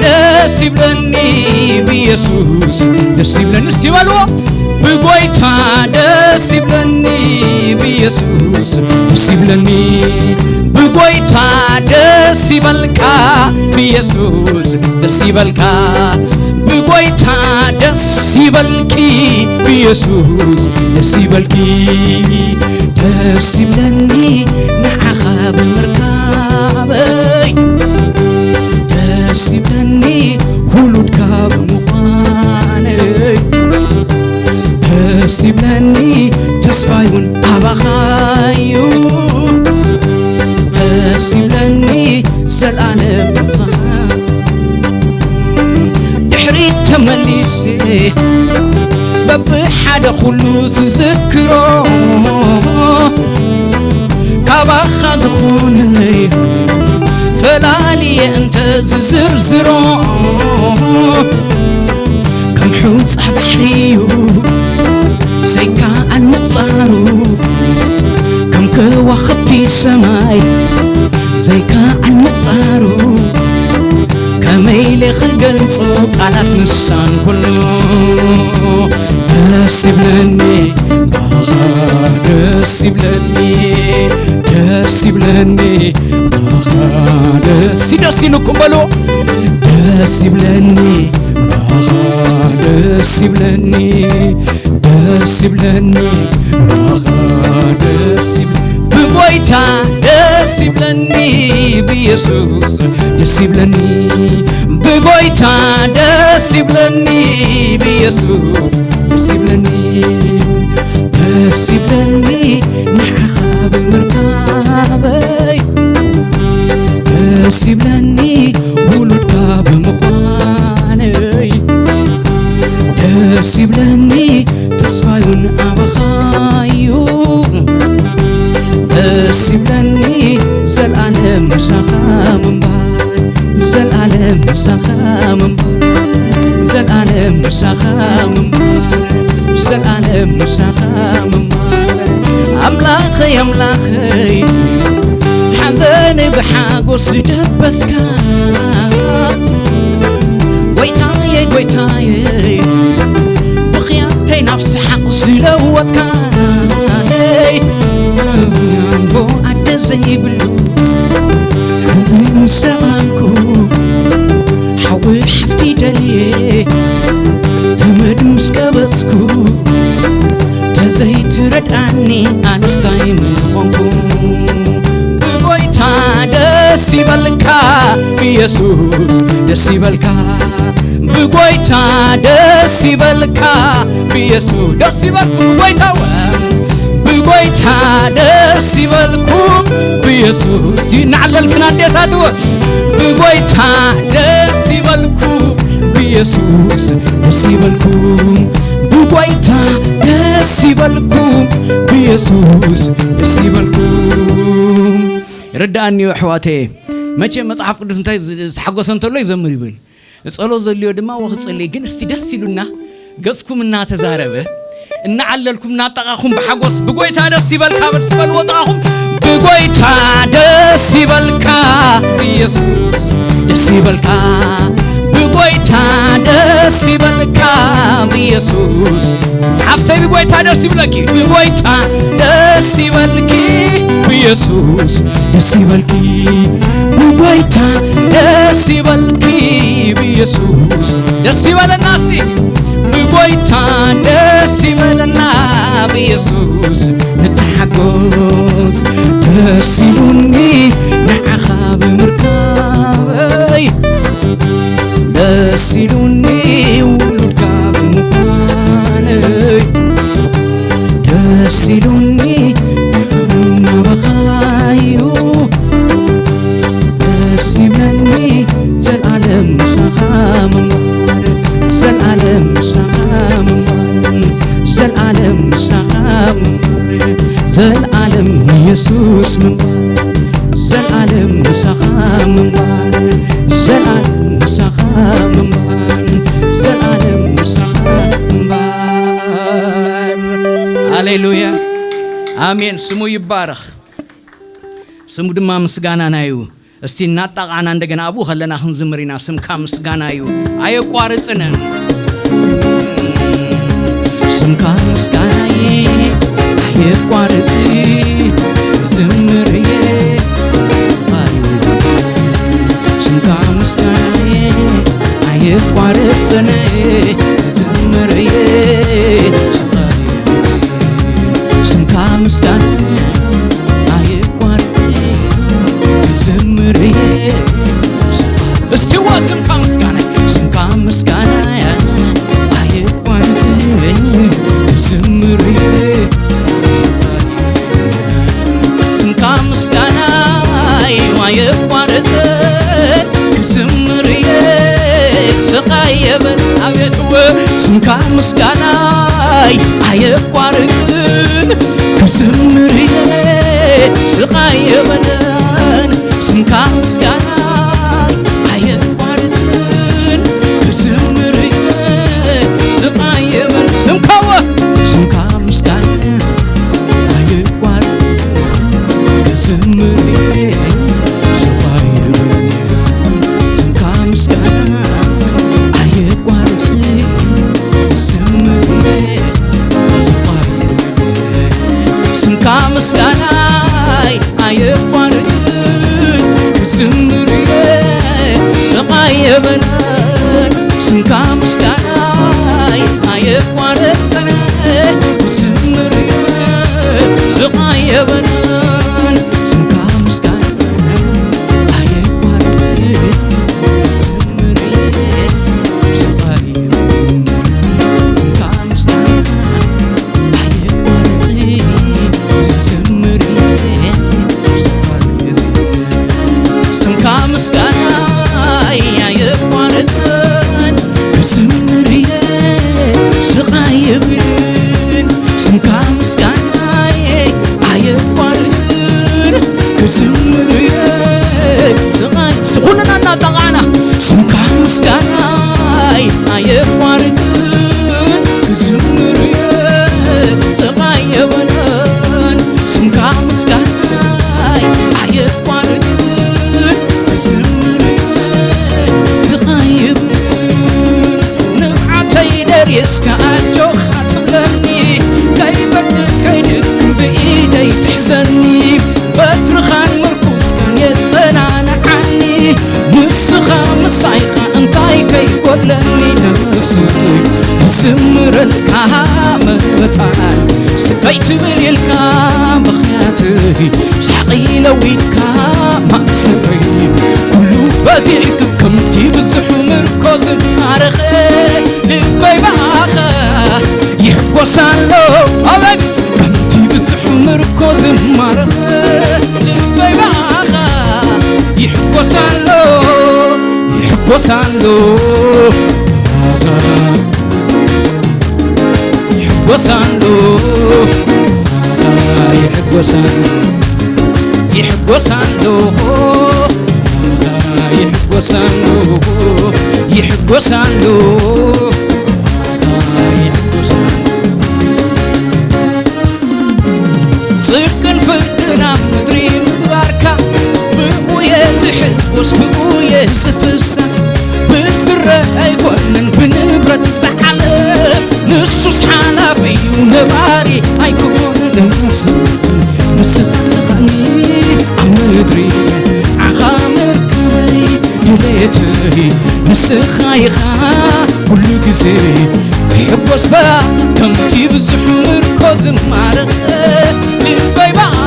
ደስ ይብለኒ ብየሱስ፣ ደስ ይብለኒ እስቲ በልዎ። ብጎይታ ደስ ይብለኒ ብየሱስ፣ ደስ ይብለኒ ብጎይታ፣ ደስ ይበልካ ብየሱስ፣ ደስ ይበልካ ብጎይታ፣ ደስ ይበልኪ ብየሱስ፣ ደስ ይበልኪ። ደስ ይብለኒ ንዓኻ ብምርካበይ፣ ደስ ይብለኒ ውሉድካ ብምዃነይ፣ ደስ ይብለኒ ተስፋይ እውን ኣባኻዩ፣ ደስ ይብለኒ ዘልኣለም ምዃን። ድሕሪት ተመሊሰ በብሓደ ኩሉ ዝዝክሮ፣ ካባኻ ዝኾነለይ ፈላልየ እንተ ዝዝርዝሮ፣ ከም ሑጻ ባሕሪዩ ዘይከኣል ምቑጻሩ፣ ከም ከዋኽብቲ ሰማይ ዘይከኣል ምቑጻሩ፣ ከመይ ኢለ ክገልጾ ቃላት ንሳን ኩሉ። ደስ ይብለኒ ባኻ፣ ደስ ይብለኒ፣ ደስ ይብለኒ ባኻ፣ ደስ ደስ ኢሉኩም በሉ። ደስ ይብለኒ ባኻ፣ ደስ ይብለኒ፣ ደስ ይብለኒ ባኻ፣ ደስ ይብ-፣ ብጎይታ ደስ ይብለኒ ብየሱስ፣ ደስ ይብለኒ ብጎይታ፣ ደስ ይብለኒ ብየሱስ፣ ደስ ይብለኒ፣ ደስ ይብለኒ ንዓኻ ብምርካበይ፣ ደስ ይብለኒ ውሉድካ ብምዃነይ፣ ደስ ይብለኒ ተስፋዩን ኣባኻዩ፣ ደስ ይብለኒ ዘልኣለም ምሳኻ ምንባር፣ ዘልኣለም ምሳኻ ምንባር፣ ዘልኣለም ምሳኻ ምንባር፣ ዘልኣለም ምሳኻ ምንባር። ኣምላኸይ ኣምላኸይ ሓዘነይ ብሓጎስ ዝደበስካ፣ ጎይታየ ጎይታየ ብኽያተይ ናብ ሰሓቕ ዝለወጥካ፣ ኣቦ ኣደ ዘይብሉ ሓዊ ምስ ሰማንኩ፣ ሓዊ ሓፍቲ ደልየ ዘመድ ምስ ቀበጽኩ፣ ተዘይትረድኣኒ ኣንስታይ ምኾንኩ። ብጎይታ ደስ ይበልካ ብየሱስ፣ ደስ ይበልካ ብጎይታ፣ ደስ ይበልካ ብየሱስ፣ ደስ ይበልኩ ብጎይታ፣ ብጎይታ ደስ ይበልኩ ብየሱስ። እናዓለልክን ኣዴታት፣ ብጎይታ ደስ ይበልኩ ብየሱስ፣ ደስ ይበልኩ ብጎይታ፣ ደስ ይበልኩ ብየሱስ፣ ደስ ይበልኩ። ይርድኣኒ እዩ ኣሕዋተየ። መቸም መጽሓፍ ቅዱስ እንታይ ዝ- ዝተሓጎሰ እንተሎ ይዘምር ይብል። ጸሎት ዘድልዮ ድማ ወክጽሊ። ግን እስቲ ደስ ኢሉና ገጽኩም እናተዛረበ እናዓለልኩም እናጣቓኹም ብሓጎስ ብጎይታ ደስ ይበልካ በል። ስበል ወጣኹም ብጎይታ ደስ ይበልካ ኢየሱስ ደስ ይበልካ ብጎይታ ደስ ይበልካ ኢየሱስ ሓፍተይ ብጎይታ ደስ ይብለኪ ብጎይታ ደስ ይበልኪ ብኢየሱስ ደስ ይበልኪ ብጎይታ ደስ ይበልኪ ብኢየሱስ ደስ ይበለና እስቲ ብጎይታ ደስ ይበለና ብኢየሱስ ንተሓጎስ ደስ ኢሉኒ ንዓኻ ብምርካበይ ደስ ኢሉኒ ውሉድካ ብምዃነይ ደስ ኢሉኒ እናበኻዩ ደስ ይብለኒ ዘልኣለም ምሳኻ ምንባር ዘልኣለም ምሳኻ ምንባር ዘልኣለም ምሳኻ ምንባር ዘልኣለም ኢየሱስ ምንባር ዘልኣለም ምሳኻ ምንባር ዘልኣለም ምሳኻ ምንባር ዘልኣለም ምሳኻ ምንባር ሃሌሉያ ኣሜን ስሙ ይባረኽ ስሙ ድማ ምስጋናና እዩ እስቲ እናጣቓዕና እንደገና ኣብኡ ከለና ክንዝምር ኢና ስምካ ምስጋና እዩ ኣየቋርፅነ ስምካ ምስጋናይ ኣየቋርፅ ዝምር እየ ስምካ ምስጋናይ ኣየቋርፅነ ዝምር እየ ስምካ ምስጋና ኣየቋርፅ ዝምር እየ እስቲ ዋ ስምካ ምስጋና ስምካ ምስጋና ኣየቋርፅ ዝምር እየ ስምካ ምስጋና ኣየቋርፅ ዝምር እየ ስቃየበ ኣቤትወ ስምካ ምስጋናይ ኣየቋርፅን ክዝምር እየ ስቃይ የበለን ስምካ ምስጋናይ ኣየቋርፅን ክዝምር እየ ስቃይ የበል ስምካወ ስምካ ምስጋና ኣየቋርፅን ክዝምር እየ ስቃይ የበል ስምካ ምስጋና ኣየቋርፅ ዝምር ስምካ ምስጋናይ ኣየቋርፅን ዝምር ስቃይ የበለን ስምካ ምስጋናይ ኣየቋርፅን ዝምር ስቃይ የበለን ስምካ ምስጋና ስምካ ምስጋናይ ኣየቋርፅን ክዝምር እየ ስቃይ የብልን ስምካ ምስጋናይ ኣየቋርፅን ክዝምር እየ ስቃይ ስኹልና እናጠቓና ስምካ ምስጋናይ ኣየቋርፅን ክዝምር እየ ስቃይ የብልን ስምካ ምስጋናይ ኣየቋርፅን ክዝምር እየ ስቃይ የብልን ንብዓተይ ደሪስካ ኣጆኻ ትብለኒ ከይፈርድ ከይድክም ብኢደይ ትሕዘኒ በትርኻን ምርኩስካን የጸናንዓኒ ንስኻ ምሳይኻ እንታይ ከይጎድለኒ ነብሰይ ክዝምረልካ መታን ስፈይ ትብል ኢልካ ምኽንያተይ ሳቂ ለዊጥካ ማእሰረይ ኩሉ በቲሕካ ከምቲ ብዙሕ ምርኮ ዝማረኸ ልበይ ብኣኻ ይሕጎስ ኣሎ ኣቤት ከምቲ ብዙሕ ምርኮ ዝማረኸ ልበይ ብኣኻ ይሕጎስ ኣሎ ይሕጎስ ኣሎ ይሕጎስ ኣሎ ይሕጎስ ኣሎ ይሕጎስ ኣሎ ይሕጎሳሉ፣ ይሕጎሳሉ፣ ይሕጎሳሉ። ጽድቅን ፍርድን ኣብ ምድሪ ምግባርካ፣ ብኡ እየ ዝሕጎስ፣ ብኡ እየ ዝፍሳህ። ብስረ ኣይኮነን ብንብረት ዝተዓለ፣ ንሱስ ሓላፊ እዩ ነባሪ ኣይኮነን። ንስኻ ትኻኒ ኣብ ምድሪ፣ ንዓኻ ምርካበይ ድሌተይ፣ ንስኻ ኢኻ ኩሉ ግዜ። ይሕጎስ በኣ ከምቲ ብዙሕ ምርኮ ዝማረኸ፣ ልበይ ብኣኻ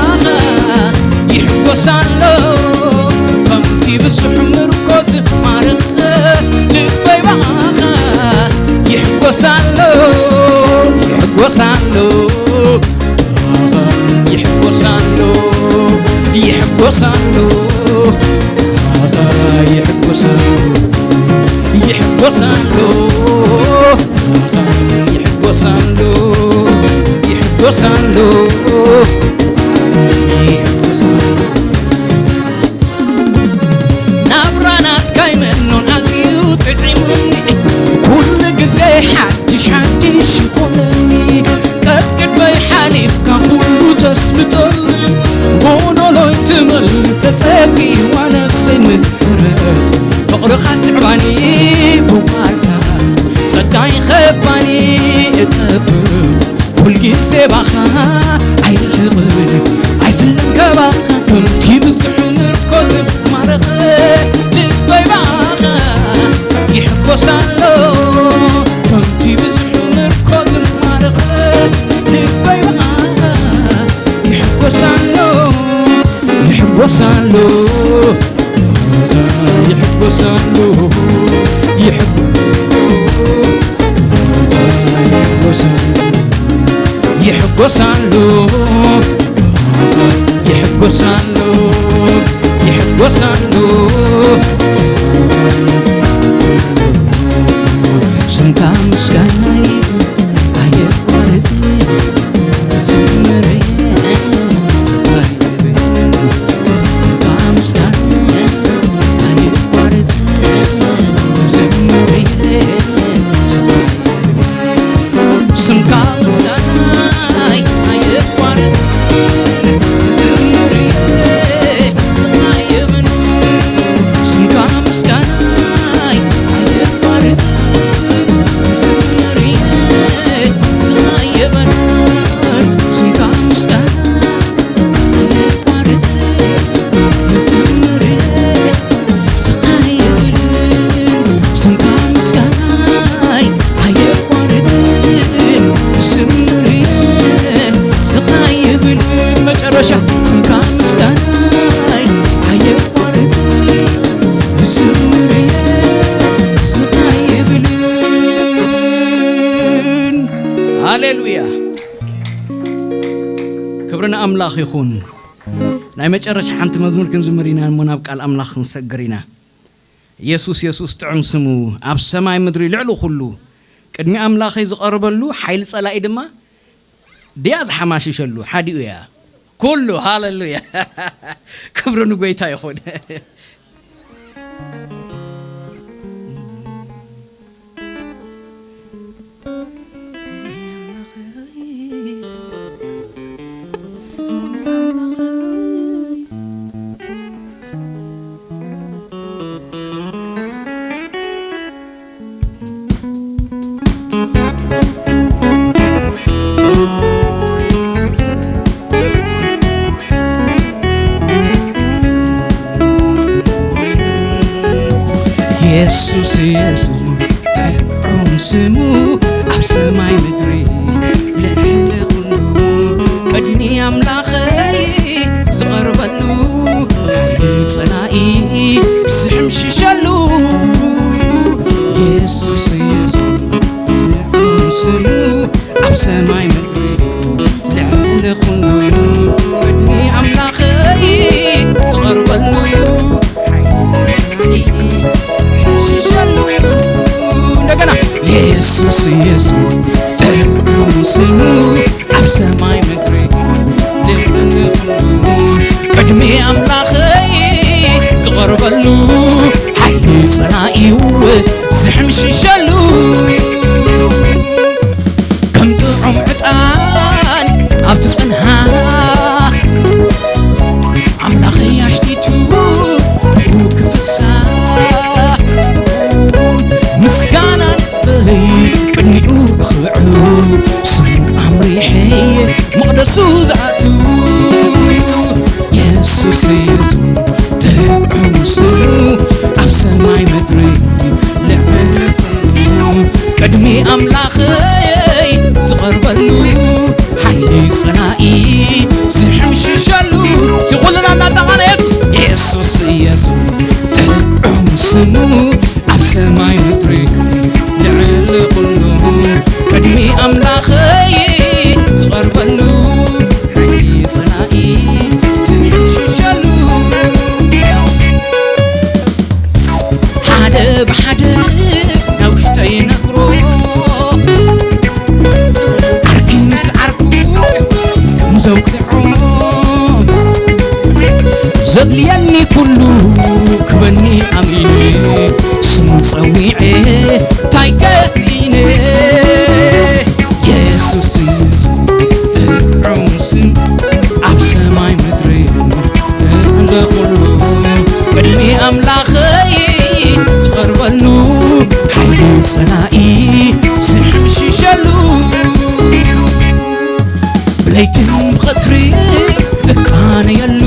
ይሕጎስ ኣሎ። ከምቲ ብዙሕ ምርኮ ዝማረኸ፣ ልበይ ብኣኻ ይሕጎስ ኣሎ፣ ይሕጎስ ኣሎ፣ ይሕጎስ ኣሎ፣ ይሕጎስ ኣሎ፣ ይሕጎስ ኣሎ፣ ይሕጎስ ኣሎ፣ ይሕጎስ ኣሎ፣ ይሕጎስ ኣሎ፣ ይሕጎስ ኣሎ። ናብራ ናትካይ መኖን ኣዝዩ ጥዒሙኒ፣ ኩሉ ግዜ ሓድሽ ሓድሽ ይኾነኒ። ቀቅድመይ ሓሊፍካ ኩሉ ተስፍጠሉ፣ ጎዶሎይ ትመልእ ተጸጊዋ ነፍሰይ ምሕረት። ፍቕርኻ ስዕባኒ ብዋልታ፣ ጸጋ ይኸባኒ እጠፍእ። ኩልጊዜ ባኻ ኣይርሕቕን ኣይፍለን ካባኻ። ከምቲ ብዙሕ ምርኮ ዝማረኸ፣ ልበይ ባኻ ይሕጎስ ኣሎ። ከምቲ ብዙሕ ምርኮ ዝማረኸ፣ ልበይ ባኻ ይሕጎስ ኣሎ፣ ይሕጎስ ኣሎ። ይሕጎሳሉ፣ ይሕጎሳሉ፣ ይሕጎሳሉ፣ ይሕጎሳሉ፣ ይሕጎሳሉ። ስምካ ምስጋናይ ኣየቋርጽ፣ ዝምርየ መጨረሻ ስምካ ምስጋናይ ኣየቋርጽ፣ ዝምርየ ስኻ ይብልን። ሃሌሉያ። ክብሪ ንኣምላኽ ይኹን። ናይ መጨረሻ ሓንቲ መዝሙር ክንዝምር ኢና እሞ ናብ ቃል ኣምላኽ ክንሰግር ኢና። የሱስ፣ የሱስ ጥዑም ስሙ ኣብ ሰማይ ምድሪ ልዕሊ ኩሉ። ቅድሚ ኣምላኸይ ዝቐርበሉ ሓይሊ ጸላኢ ድማ ድያ ዝሓማሽሸሉ ሓዲኡ እያ። ኩሉ ሃሌሉያ። ክብሪ ንጎይታ ይኹን። የሱስ፣ የሱስ፣ ጥዑም ስሙ ኣብ ሰማይ ምድሪ ልዕሊ ኩሉ። ቅድሚ ኣምላኸይ ዝቐርበሉ፣ ሓይሊ ጸላኢ ዝሕምሽሸሉ። የሱስ፣ የሱስ፣ ጥዑም ስሙ ኣብ ሰማይ ምድሪ ልዕሊ ኩሉ። ቅድሚ ኣምላኸይ ዝቐርበሉ እዩ። ሓይሊ ጸላኢ ዝሕምሽሸሉ እዩ። እንደገና የሱስ፣ የሱስ፣ ጥዑም ናይ ምድሪ ልዕሊ ኩሉ ቅድሚ ኣምላኸይ ዝቐርበሉ ሓይሊ ጸላኢ ዝሕምሽሸሉ እዚ ኩልና እናጠቓና የሱስ የሱስ ኢየሱስ ጥዑም ስሙ ኣብ ሰማይ ምድሪ ልዕሊ ኩሉ ቅድሚ ኣምላኸይ ዝቐርበሉ ሓይሊ ጸላኢ ዝሕምሽሸሉ ሓደ ብሓደ ናውሽተይ ነግሮ ዓርኪ ምስ ዓርኩ ደም ዘውግዖ ዘድልየኒ ኩሉ ክበኒ ኣሚነ ስሙ ጸዊዐ እንታይ ከስኢነ የሱስ ጥዑም ስም ኣብ ሰማይ ምድሪ ንኹሉ ቅድሚ ኣምላኸይ ዝቐርበሉ ሓይሊ ጸላኢ ዝሕምሽሸሉ ብለይትን ብቐትሪ እቃነየሉ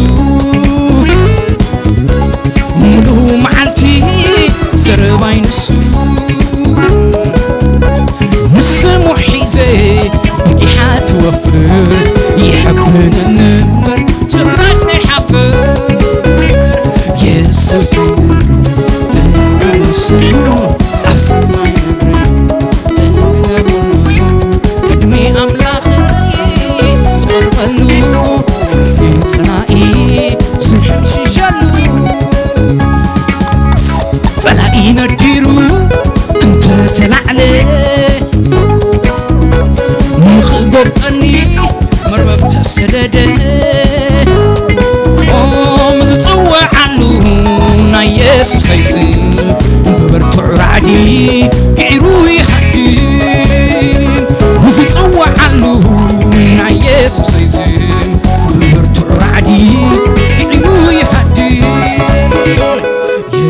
ሙሉ መዓልቲ ዘረባይ ንሱ ንስሙ ሒዘ ብጊሓት ወፍር ይሕብነኒ እምበር ጭራሽ ዘይሓፍር የሱስ ጥዑም ስሙ ኣብ ሰማይ ምድሪ ቅድሚ ኣምላኽ ዝቐርበሉ ጸላኢ ዝሕምሽሸሉ ጸላኢ ነዲሩ እንተተላዕለ ንኽጎብጠኒ መርበብ ተሰደደ ኦም ዝጽወዓሉ ናይ የሱሰይ ስም ብብርቱዕ ራዕዲ ግዒሩ ይሃድም ንዝጽወዓሉ ናይ የሱሰይ ስም ብብርቱዕ ራዕዲ ግዒሩ ይሃድም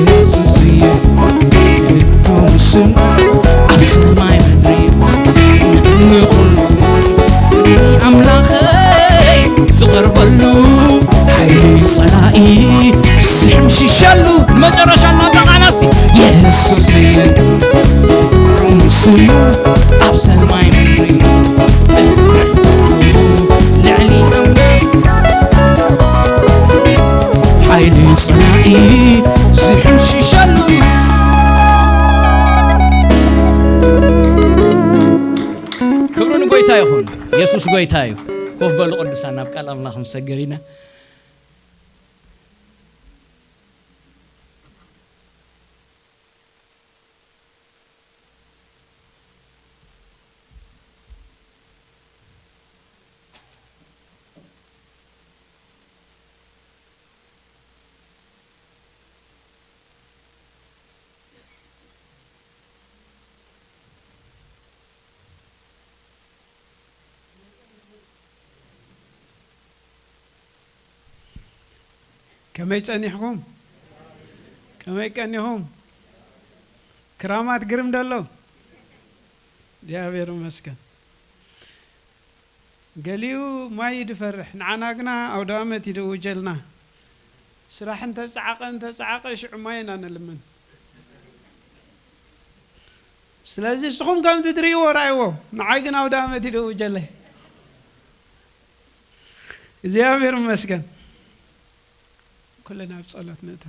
የሱስ እዩ ስም ኣብ ሰማይ ምድሪ ንኹሉ ኣምላኸይ ዝቐርበሉ ሓይሊ ጸላኢ ዝሕምሽሸሉ ንመጨረሻ እናጠቓና እስቲ የሱስ እዩ ስሙ ኣብ ሰማይ ምድሪ ልዕሊ ሓይሊ ጸላኢ ዝሕምሽሸሉ ክብሪ ንጎይታ ይኹን። የሱስ ጎይታ እዩ። ኮፍ በሉ ቅዱሳን፣ ናብ ቃል ኣምላኽ ክንሰግር ኢና። ከመይ ጸኒሕኩም? ከመይ ቀኒኹም? ክራማት ግርም ዶ ኣሎ? እግዚኣብሔር ይመስገን። ገሊኡ ማይ እዩ ዝፈርሕ፣ ንዓና ግና ኣውደ ኣመት እዩ ዝእውጀልና። ስራሕ እንተጸዓቐ እንተጸዓቐ ሽዑ ማይ ኢና ንልምን። ስለዚ ንስኹም ከም ትድርይዎ ረኣይዎ፣ ንዓይ ግን ኣውደ ኣመት እዩ ዝእውጀለይ። እግዚኣብሔር ይመስገን። ኩልና ኣብ ጸሎት ንእቶ።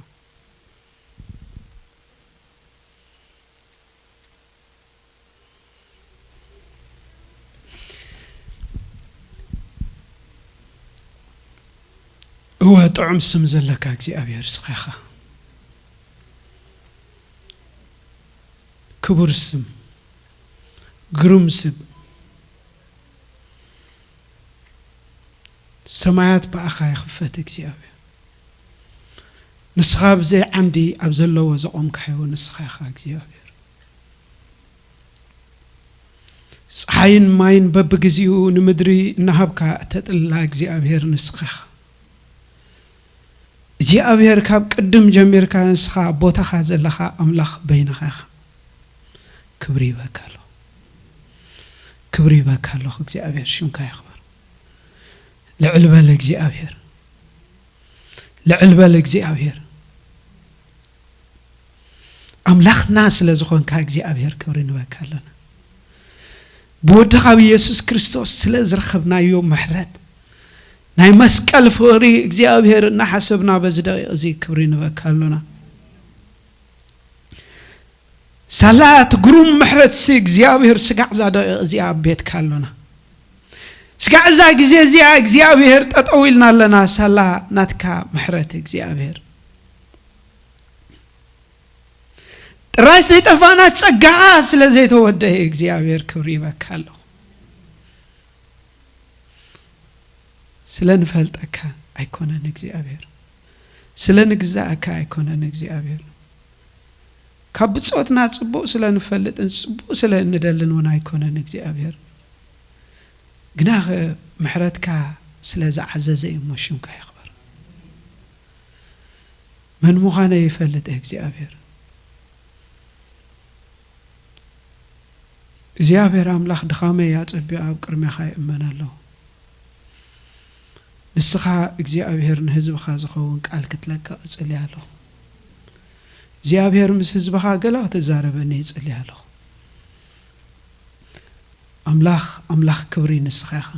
እወ፣ ጥዑም ስም ዘለካ እግዚኣብሔር ንስኻ ኢኻ። ክቡር ስም፣ ግሩም ስም። ሰማያት ብኣኻ ይኽፈት እግዚኣብሔር። ንስኻ ብዘይ ዓንዲ ኣብ ዘለዎ ዘቖምካዮ ንስኻ ኢኻ እግዚኣብሔር። ጸሓይን ማይን በብግዜኡ ንምድሪ እናሃብካ እተጥልላ እግዚኣብሔር ንስኻ ኢኻ። እግዚኣብሔር ካብ ቅድም ጀሚርካ ንስኻ ኣብ ቦታኻ ዘለኻ ኣምላኽ በይንኻ ኢኻ። ክብሪ ይበካ ኣሎ። ክብሪ ይበካ ኣለኹ እግዚኣብሔር ሽምካ ይኽበር። ልዕል በል እግዚኣብሔር። ልዕል በል እግዚኣብሔር። ኣምላኽና ስለ ዝኾንካ እግዚኣብሔር ክብሪ ንበካ ኣለና። ብወድኻ ብኢየሱስ ክርስቶስ ስለ ዝረኸብናዮ ምሕረት፣ ናይ መስቀል ፍቕሪ እግዚኣብሔር እናሓሰብና በዚ ደቂቕ እዚ ክብሪ ንበካ ኣሎና። ሳላ እቲ ግሩም ምሕረትሲ እግዚኣብሔር ስጋዕ እዛ ደቂቕ እዚኣ ኣብ ቤትካ ኣሎና። ስጋዕ እዛ ግዜ እዚኣ እግዚኣብሔር ጠጠው ኢልና ኣለና። ሳላ ናትካ ምሕረት እግዚኣብሔር ጥራይ ዘይጠፋና ጸጋኣ ስለ ዘይተወደአ እግዚኣብሔር ክብሪ ይበካ ኣለኹ። ስለ ንፈልጠካ ኣይኮነን እግዚኣብሔር፣ ስለ ንግዛእካ ኣይኮነን እግዚኣብሔር፣ ካብ ብጾትና ጽቡቕ ስለ ንፈልጥን ጽቡቕ ስለ እንደልን እውን ኣይኮነን እግዚኣብሔር። ግናኸ ምሕረትካ ስለ ዝዓዘዘ እዩ እሞ ሽምካ ይኽበር። መን ምዃነ ይፈልጥ እግዚኣብሔር። እግዚኣብሔር ኣምላኽ ድኻመይ ኣጸቢቑ ኣብ ቅድሜኻ ይእመን ኣለኹ። ንስኻ እግዚኣብሔር ንህዝብኻ ዝኸውን ቃል ክትለቅቕ እጽሊ ኣለኹ። እግዚኣብሔር ምስ ህዝብኻ ገለ ክትዛረበኒ ይጽሊ ኣለኹ። ኣምላኽ ኣምላኽ ክብሪ ንስኻ ኢኻ።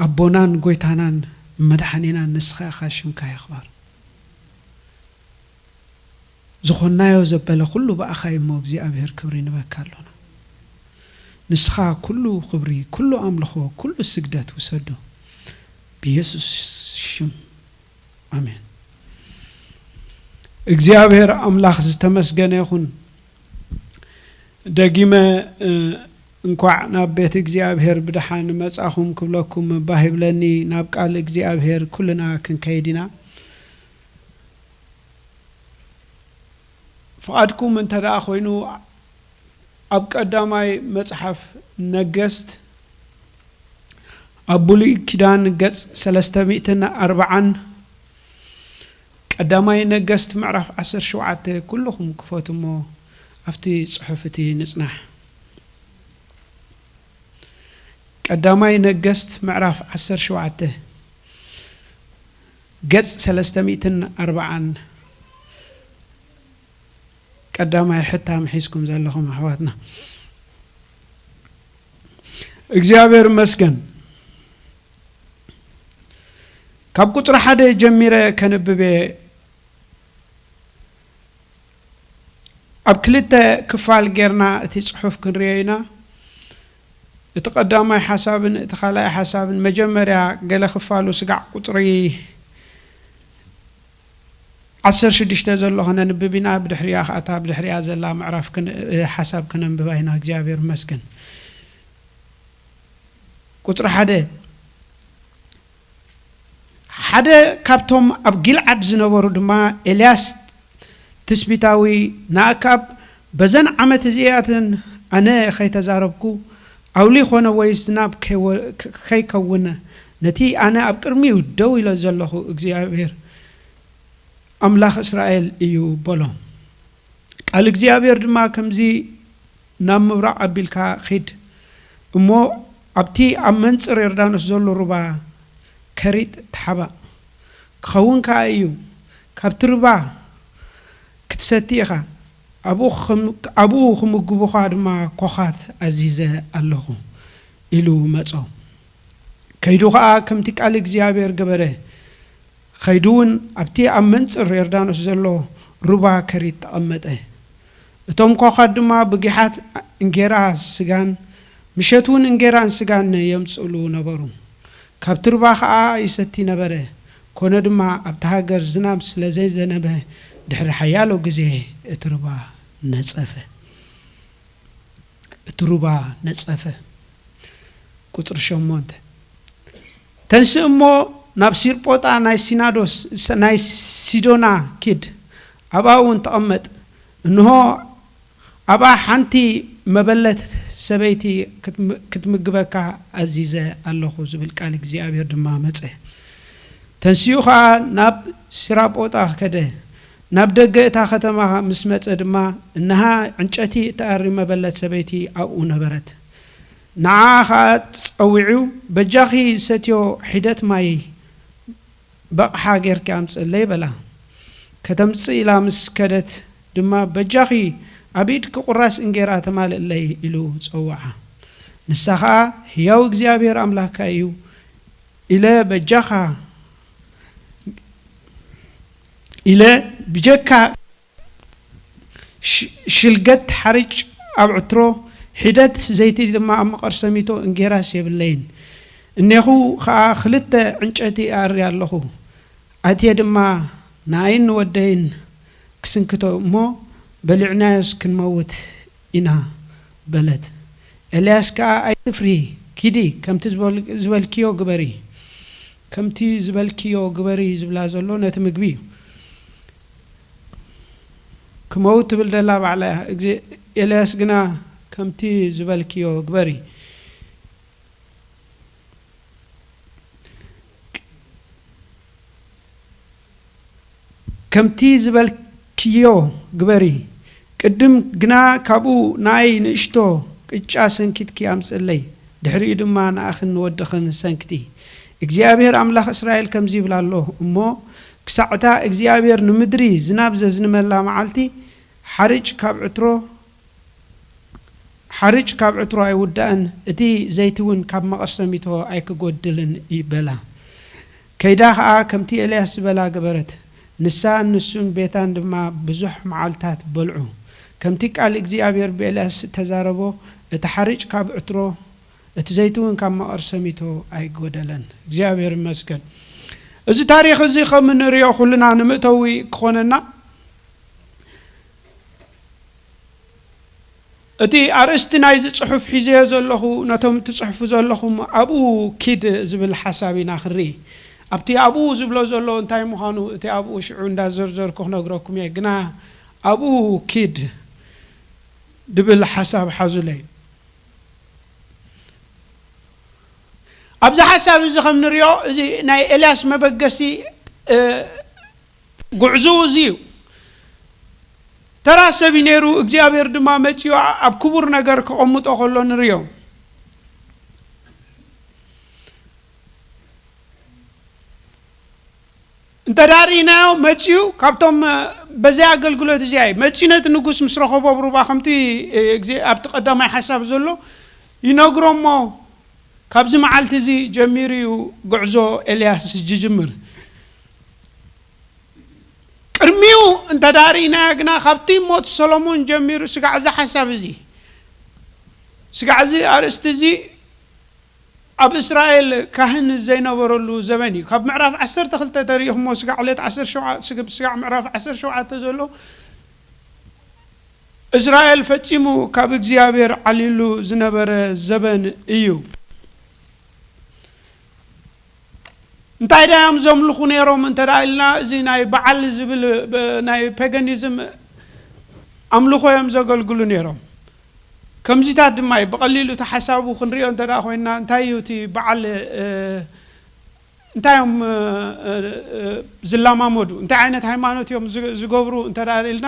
ኣቦናን ጎይታናን መድሓኒናን ንስኻ ኢኻ፣ ሽምካ ይኽበር። ዝኾንናዮ ዘበለ ኩሉ ብኣኻ እሞ እግዚኣብሔር ክብሪ ንበካ ኣሎና። ንስኻ ኩሉ ክብሪ፣ ኩሉ ኣምልኾ፣ ኩሉ ስግደት ውሰዶ ብኢየሱስ ሽም ኣሜን። እግዚኣብሔር ኣምላኽ ዝተመስገነ ይኹን። ደጊመ እንኳዕ ናብ ቤት እግዚኣብሔር ብደሓን መጻኹም ክብለኩም ባህ ይብለኒ። ናብ ቃል እግዚኣብሔር ኩልና ክንከይድ ኢና። ፍቓድኩም እንተ ደኣ ኮይኑ ኣብ ቀዳማይ መጽሓፍ ነገስት ኣብ ብሉይ ኪዳን ገጽ ሰለስተ ሚእትን ኣርባዓን ቀዳማይ ነገስት ምዕራፍ ዓሰርተ ሸውዓተ ኩልኹም ክፈትሞ ኣብቲ ጽሑፍ እቲ ንጽናሕ። ቀዳማይ ነገስት ምዕራፍ ዓሰርተ ሸውዓተ ገጽ ሰለስተ ሚእትን ኣርባዓን ቀዳማይ ሕታም ሒዝኩም ዘለኹም ኣሕዋትና እግዚኣብሔር ይመስገን። ካብ ቁጽሪ ሓደ ጀሚረ ከንብብ እየ። ኣብ ክልተ ክፋል ጌርና እቲ ጽሑፍ ክንርእዮ ኢና። እቲ ቀዳማይ ሓሳብን እቲ ካልኣይ ሓሳብን፣ መጀመርያ ገለ ክፋሉ ስጋዕ ቁጽሪ ዓሰርተ ሽዱሽተ ዘሎ ክነንብብ ኢና። ብድሕሪኣ ኸኣ እታ ብድሕሪኣ ዘላ ምዕራፍ ክን-፣ ሓሳብ ክነንብባ ኢና። እግዚኣብሔር ይመስገን። ቁጽሪ ሓደ፣ ሓደ ካብቶም ኣብ ጊልዓድ ዝነበሩ ድማ ኤልያስ ትስቢታዊ ንኣክኣብ፣ በዘን ዓመት እዚኣተን ኣነ ኸይተዛረብኩ፣ ኣውሊ ኾነ ወይስ ዝናብ ከይወ-፣ ከ-፣ ከይከውን፣ ነቲ ኣነ ኣብ ቅድሚኡ ደው ኢለ ዘለኹ እግዚኣብሔር ኣምላኽ እስራኤል እዩ በሎ። ቃል እግዚኣብሔር ድማ ከምዚ፣ ናብ ምብራቕ ኣቢልካ ኺድ እሞ ኣብቲ ኣብ መንጽር ዮርዳኖስ ዘሎ ሩባ ከሪጥ ተሓባእ። ክኸውን ከኣ እዩ፣ ካብቲ ሩባ ክትሰቲ ኢኻ፣ ኣብኡ ኽም-፣ ኣብኡ ኽምግቡኻ ድማ ኮኻት ኣዚዘ ኣለኹ ኢሉ መጾ። ከይዱ ኸኣ ከምቲ ቃል እግዚኣብሔር ገበረ። ኸይዱ እውን ኣብቲ ኣብ መንጽር ዮርዳኖስ ዘሎ ሩባ ከሪት ተቐመጠ። እቶም ኮኻት ድማ ብጊሓት እንጌራ ስጋን፣ ምሸት እውን እንጌራን ስጋን የምጽእሉ ነበሩ። ካብቲ ሩባ ኸኣ ይሰቲ ነበረ። ኮነ ድማ ኣብቲ ሃገር ዝናብ ስለ ዘይዘነበ፣ ድሕሪ ሓያሎ ግዜ እቲ ሩባ ነጸፈ። እቲ ሩባ ነጸፈ። ቁጽሪ ሸሞንተ፣ ተንስእ እሞ ናብ ሲርጶጣ ናይ ሲናዶስ፣ ናይ ሲዶና ኪድ፣ ኣብኣ እውን ተቐመጥ። እንሆ፣ ኣብኣ ሓንቲ መበለት ሰበይቲ ክትም-፣ ክትምግበካ ኣዚዘ ኣለኹ ዝብል ቃል እግዚኣብሔር ድማ መጸ። ተንሲኡ ኸኣ ናብ ሲራጶጣ ከደ። ናብ ደገ እታ ኸተማ ምስ መጸ ድማ፣ እንሃ፣ ዕንጨቲ እትኣሪ መበለት ሰበይቲ ኣብኡ ነበረት። ንዓኣ ኸኣ ጸዊዑ፣ በጃኺ ሰትዮ ሒደት ማይ በቕሓ ጌርኪ ኣምጽእለይ በላ። ከተምጽእ ኢላ ምስ ከደት ድማ፣ "በጃኺ ኣብ ኢድኪ ቁራስ እንጌራ ተማልእለይ" ኢሉ ጸውዓ። ንሳ ኸኣ፣ "ህያው እግዚኣብሔር ኣምላኽካ እዩ" ኢለ፣ በጃኻ ኢለ፣ ብጀካ ሽ-፣ ሽልገት ሓርጭ ኣብ ዕትሮ፣ ሒደት ዘይቲ ድማ ኣብ መቐርሰሚቶ እንጌራስ የብለይን። እኔኹ ኸኣ ኽልተ ዕንጨቲ እኣሪ ኣለኹ። ኣትየ ድማ ንኣይን ንወደይን ክስንክቶ እሞ፣ በሊዕናዮስ ክንመውት ኢና በለት። ኤልያስ ከኣ፣ "ኣይትፍርሂ፣ ኪዲ፣ ከምቲ ዝበል-፣ ዝበልክዮ ግበሪ።" ከምቲ ዝበልክዮ ግበሪ ዝብላ ዘሎ ነቲ ምግቢ እዩ። ክመውት ትብል ደላ ባዕላ እያ። እግዜ-፣ ኤልያስ ግና፣ "ከምቲ ዝበልክዮ ግበሪ፣ ከምቲ ዝበልክዮ ግበሪ፣ ቅድም ግና ካብኡ ንኣይ ንእሽቶ ቅጫ ሰንኪትኪ ኣምጽእለይ፣ ድሕሪኡ ድማ ንኣኽን ንወድኽን ሰንክቲ። እግዚኣብሔር ኣምላኽ እስራኤል ከምዚ ይብል ኣሎ እሞ፣ ክሳዕ እታ እግዚኣብሔር ንምድሪ ዝናብ ዘዝንመላ መዓልቲ፣ ሓርጭ ካብ ዕትሮ፣ ሓርጭ ካብ ዕትሮ ኣይውዳእን፣ እቲ ዘይቲ እውን ካብ መቐሰሚቶ ኣይክጎድልን" በላ። ከይዳ ኸኣ ከምቲ ኤልያስ ዝበላ ገበረት። ንሳን ንሱን ቤታን ድማ ብዙሕ መዓልታት በልዑ። ከምቲ ቃል እግዚኣብሔር ብኤልያስ እተዛረቦ፣ እቲ ሓርጭ ካብ ዕትሮ፣ እቲ ዘይቲ እውን ካብ መቐርሰሚቶ ኣይጎደለን። እግዚኣብሔር ይመስገን። እዚ ታሪኽ እዚ ከም እንሪኦ ኩልና ንምእተዊ ክኾነና፣ እቲ ኣርእስቲ ናይዚ ጽሑፍ ሒዘዮ ዘለኹ፣ ነቶም ትጽሕፉ ዘለኹም ኣብኡ ኪድ ዝብል ሓሳብ ኢና ክንርኢ። ኣብቲ ኣብኡ ዝብሎ ዘሎ እንታይ ምዃኑ፣ እቲ ኣብኡ ሽዑ እንዳዘርዘርኩ ክነግረኩም እየ፣ ግና ኣብኡ ኪድ ድብል ሓሳብ ሓዙለይ። ኣብዚ ሓሳብ እዚ ከም ንሪኦ፣ እዚ ናይ ኤልያስ መበገሲ፣ እ፣ ጉዕዞ እዚ እዩ። ተራ ሰብ እዩ ነይሩ፣ እግዚኣብሔር ድማ መጺኡ ኣብ ክቡር ነገር ከቐምጦ ከሎ ንሪኦ። እንተ ደኣ ርኢናዮ፣ መጺኡ ካብቶም፣ እ፣ በዚ ኣገልግሎት እዚ እዩ መጺኡ ነቲ ንጉስ ምስ ረኸቦ ኣብ ሩባ፣ ከምቲ፣ እ፣ ግዜ ኣብቲ ቀዳማይ ሓሳብ ዘሎ ይነግሮ እሞ፣ ካብዚ መዓልቲ እዚ ጀሚሩ እዩ ጉዕዞ ኤልያስ ዝጅምር። ቅድሚኡ እንተ ደኣ ርኢናዮ ግና፣ ካብቲ ሞት ሰሎሞን ጀሚሩ፣ ስጋዕ እዚ ሓሳብ እዚ፣ ስጋዕ እዚ ኣርእስቲ እዚ ኣብ እስራኤል ካህን ዘይነበረሉ ዘበን እዩ። ካብ ምዕራፍ ዓሰርተ ክልተ ተሪኢኹሞ፣ ስጋዕ ዕለት ዓሰርተ ሸውዓተ፣ ስግ-፣ ስጋዕ ምዕራፍ ዓሰርተ ሸውዓተ ዘሎ፣ እስራኤል ፈጺሙ ካብ እግዚኣብሔር ዓሊሉ ዝነበረ ዘበን እዩ። እንታይ ደኣ እዮም ዘምልኹ ነይሮም እንተ ደኣ ኢልና፣ እዚ ናይ በዓል ዝብል፣ ብ-፣ ናይ ፔጋኒዝም ኣምልኾ እዮም ዘገልግሉ ነይሮም። ከምዚታት ድማ እዩ። ብቐሊሉ እቲ ሓሳቡ ክንሪኦ እንተ ደኣ ኮይንና፣ እንታይ እዩ እቲ በዓል፣ እ፣ እንታይ እዮም፣ እ፣ እ፣ እ፣ ዝለማመዱ? እንታይ ዓይነት ሃይማኖት እዮም ዝ-፣ ዝገብሩ እንተ ደኣ ኢልና፣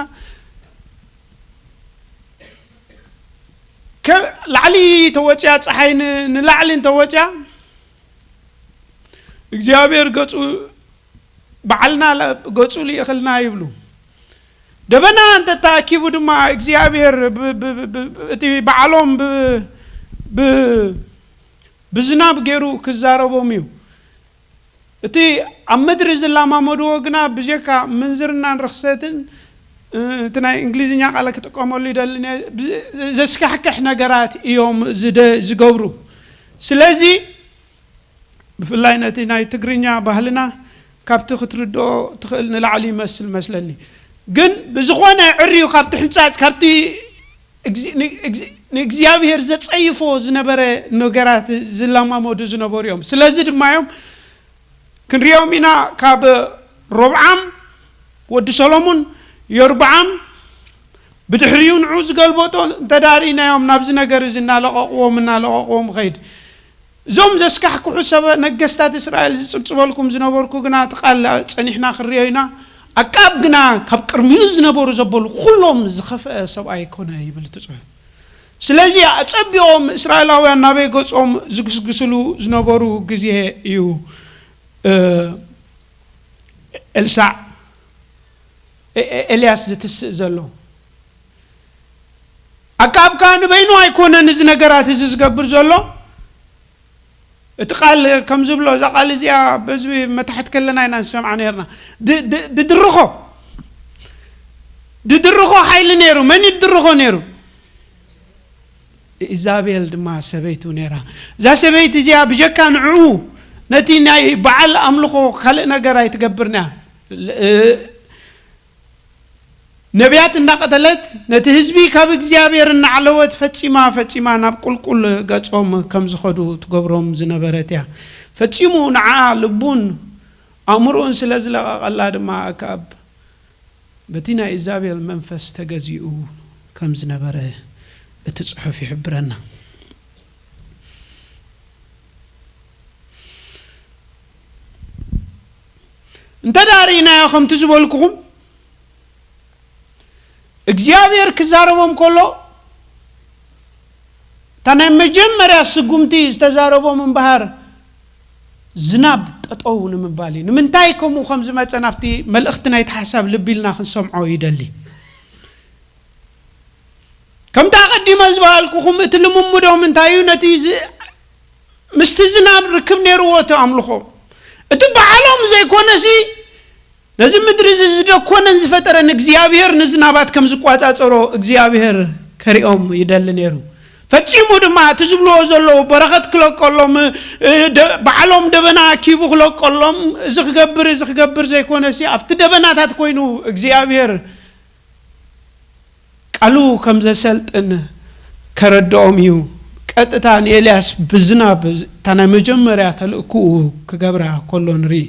ከ-፣ ላዕሊ ተወፅያ፣ ፀሓይ ን-፣ ንላዕሊ እንተወፅያ፣ እግዚኣብሔር ገፁ፣ በዓልና ለ-፣ ገፁ ልኢኽልና ይብሉ። ደበና እንተተኣኪቡ ድማ እግዚኣብሔር ብ-፣ ብ-፣ ብ-፣ ብ-፣ እቲ በዓሎም ብ-፣ ብ-፣ ብዝናብ ገይሩ ክዛረቦም እዩ። እቲ ኣብ ምድሪ ዝለማመድዎ ግና ብጀካ ምንዝርናን ርኽሰትን፣ እ፣ እቲ ናይ እንግሊዝኛ ቃል ክጥቀመሉ ይደሊ እየ፣ ብ-፣ ዘስካሕክሕ ነገራት እዮም ዝደ-፣ ዝገብሩ። ስለዚ ብፍላይ ነቲ ናይ ትግርኛ ባህልና ካብቲ ክትርድኦ ትኽእል ንላዕሊ ይመስል መስለኒ። ግን ብዝኾነ ዕርዩ ካብቲ ሕንጻጽ፣ ካብቲ እግዚ-፣ ን-፣ እግዚ-፣ ንእግዚኣብሔር ዘጸይፎ ዝነበረ ነገራት ዝለማመዱ ዝነበሩ እዮም። ስለዚ ድማ እዮም ክንሪኦም ኢና፣ ካብ ሮብዓም ወዲ ሰሎሙን፣ ዮርብዓም ብድሕሪኡ ንዑ ዝገልበጦ እንተ ደኣ ርኢናዮም፣ ናብዚ ነገር እዚ እናለቐቕዎም፣ እናለቐቕዎም ኸይድ። እዞም ዘስካሕክሑ ሰበ ነገስታት እስራኤል ዝጽብጽበልኩም ዝነበርኩ ግና፣ እቲ ቃል ጸኒሕና ክንሪኦ ኢና። ኣክኣብ ግና ካብ ቅድሚኡ ዝነበሩ ዘበሉ ኩሎም ዝኸፍአ ሰብኣይ ኮነ ይብል እቲ ጽሑፍ። ስለዚ ኣጸቢቖም እስራኤላውያን ናበይ ገጾም ዝግስግስሉ ዝነበሩ ግዜ እዩ፣ እ፣ ኤልሳዕ ኤ- ኤ- ኤልያስ ዝትስእ ዘሎ። ኣክኣብ ከኣ ንበይኑ ኣይኮነን እዚ ነገራት እዚ ዝገብር ዘሎ። እቲ ቃል ከም ዝብሎ፣ እዛ ቃል እዚኣ በዚ መታሕት ከለና ኢና ንሰምዓ ነርና። ድ- ድ- ድድርኾ ድድርኾ ሓይሊ ነይሩ። መን እዩ ድድርኾ ነይሩ? ኢዛቤል ድማ ሰበይቱ ነይራ። እዛ ሰበይቲ እዚኣ ብጀካ ንዕኡ ነቲ ናይ በዓል ኣምልኾ ካልእ ነገር ኣይትገብርና። ል- እ- ነቢያት እንዳቐተለት ነቲ ህዝቢ ካብ እግዚኣብሔር እናዕለወት ፈጺማ ፈጺማ ናብ ቁልቁል ገጾም ከም ዝኸዱ ትገብሮም ዝነበረት እያ። ፈጺሙ ንዓ ልቡን ኣእምሮኡን ስለ ዝለቐቐላ ድማ ኣክኣብ በቲ ናይ ኢዛቤል መንፈስ ተገዚኡ ከም ዝነበረ እቲ ጽሑፍ ይሕብረና። እንተ ደኣ ርኢናዮ ከምቲ ዝበልኩኹም እግዚኣብሔር ክዛረቦም ከሎ እታ ናይ መጀመርያ ስጉምቲ ዝተዛረቦም እምበሃር ዝናብ ጠጠው ንምባል እዩ። ንምንታይ ከምኡ ከም ዝመፀ ናብቲ መልእኽቲ ናይቲ ሓሳብ ልቢ ኢልና ክንሰምዖ ይደሊ። ከምቲ ኣቐዲመ ዝበሃልኩኹም እቲ ልምምዶም እንታይ እዩ? ነቲ ዝ- ምስቲ ዝናብ ርክብ ነይርዎ እቲ ኣምልኾ። እቲ በዓሎም ዘይኮነሲ ነዚ ምድሪ እዚ ዝደኮነን ዝፈጠረን እግዚኣብሔር ንዝናባት ከም ዝቋጻጸሮ እግዚኣብሔር ከሪኦም ይደሊ ነይሩ። ፈጺሙ ድማ እቲ ዝብልዎ ዘለዉ በረኸት ክለቀሎም፣ እ፣ ደ- በዓሎም ደበና ኣኪቡ ክለቀሎም፣ እዚ ክገብር እዚ ክገብር ዘይኮነሲ ኣብቲ ደበናታት ኮይኑ እግዚኣብሔር ቃሉ ከም ዘሰልጥን ከረድኦም እዩ። ቀጥታ ንኤልያስ ብዝናብ እታ ናይ መጀመርያ ተልእክኡ ክገብራ ከሎ ንርኢ።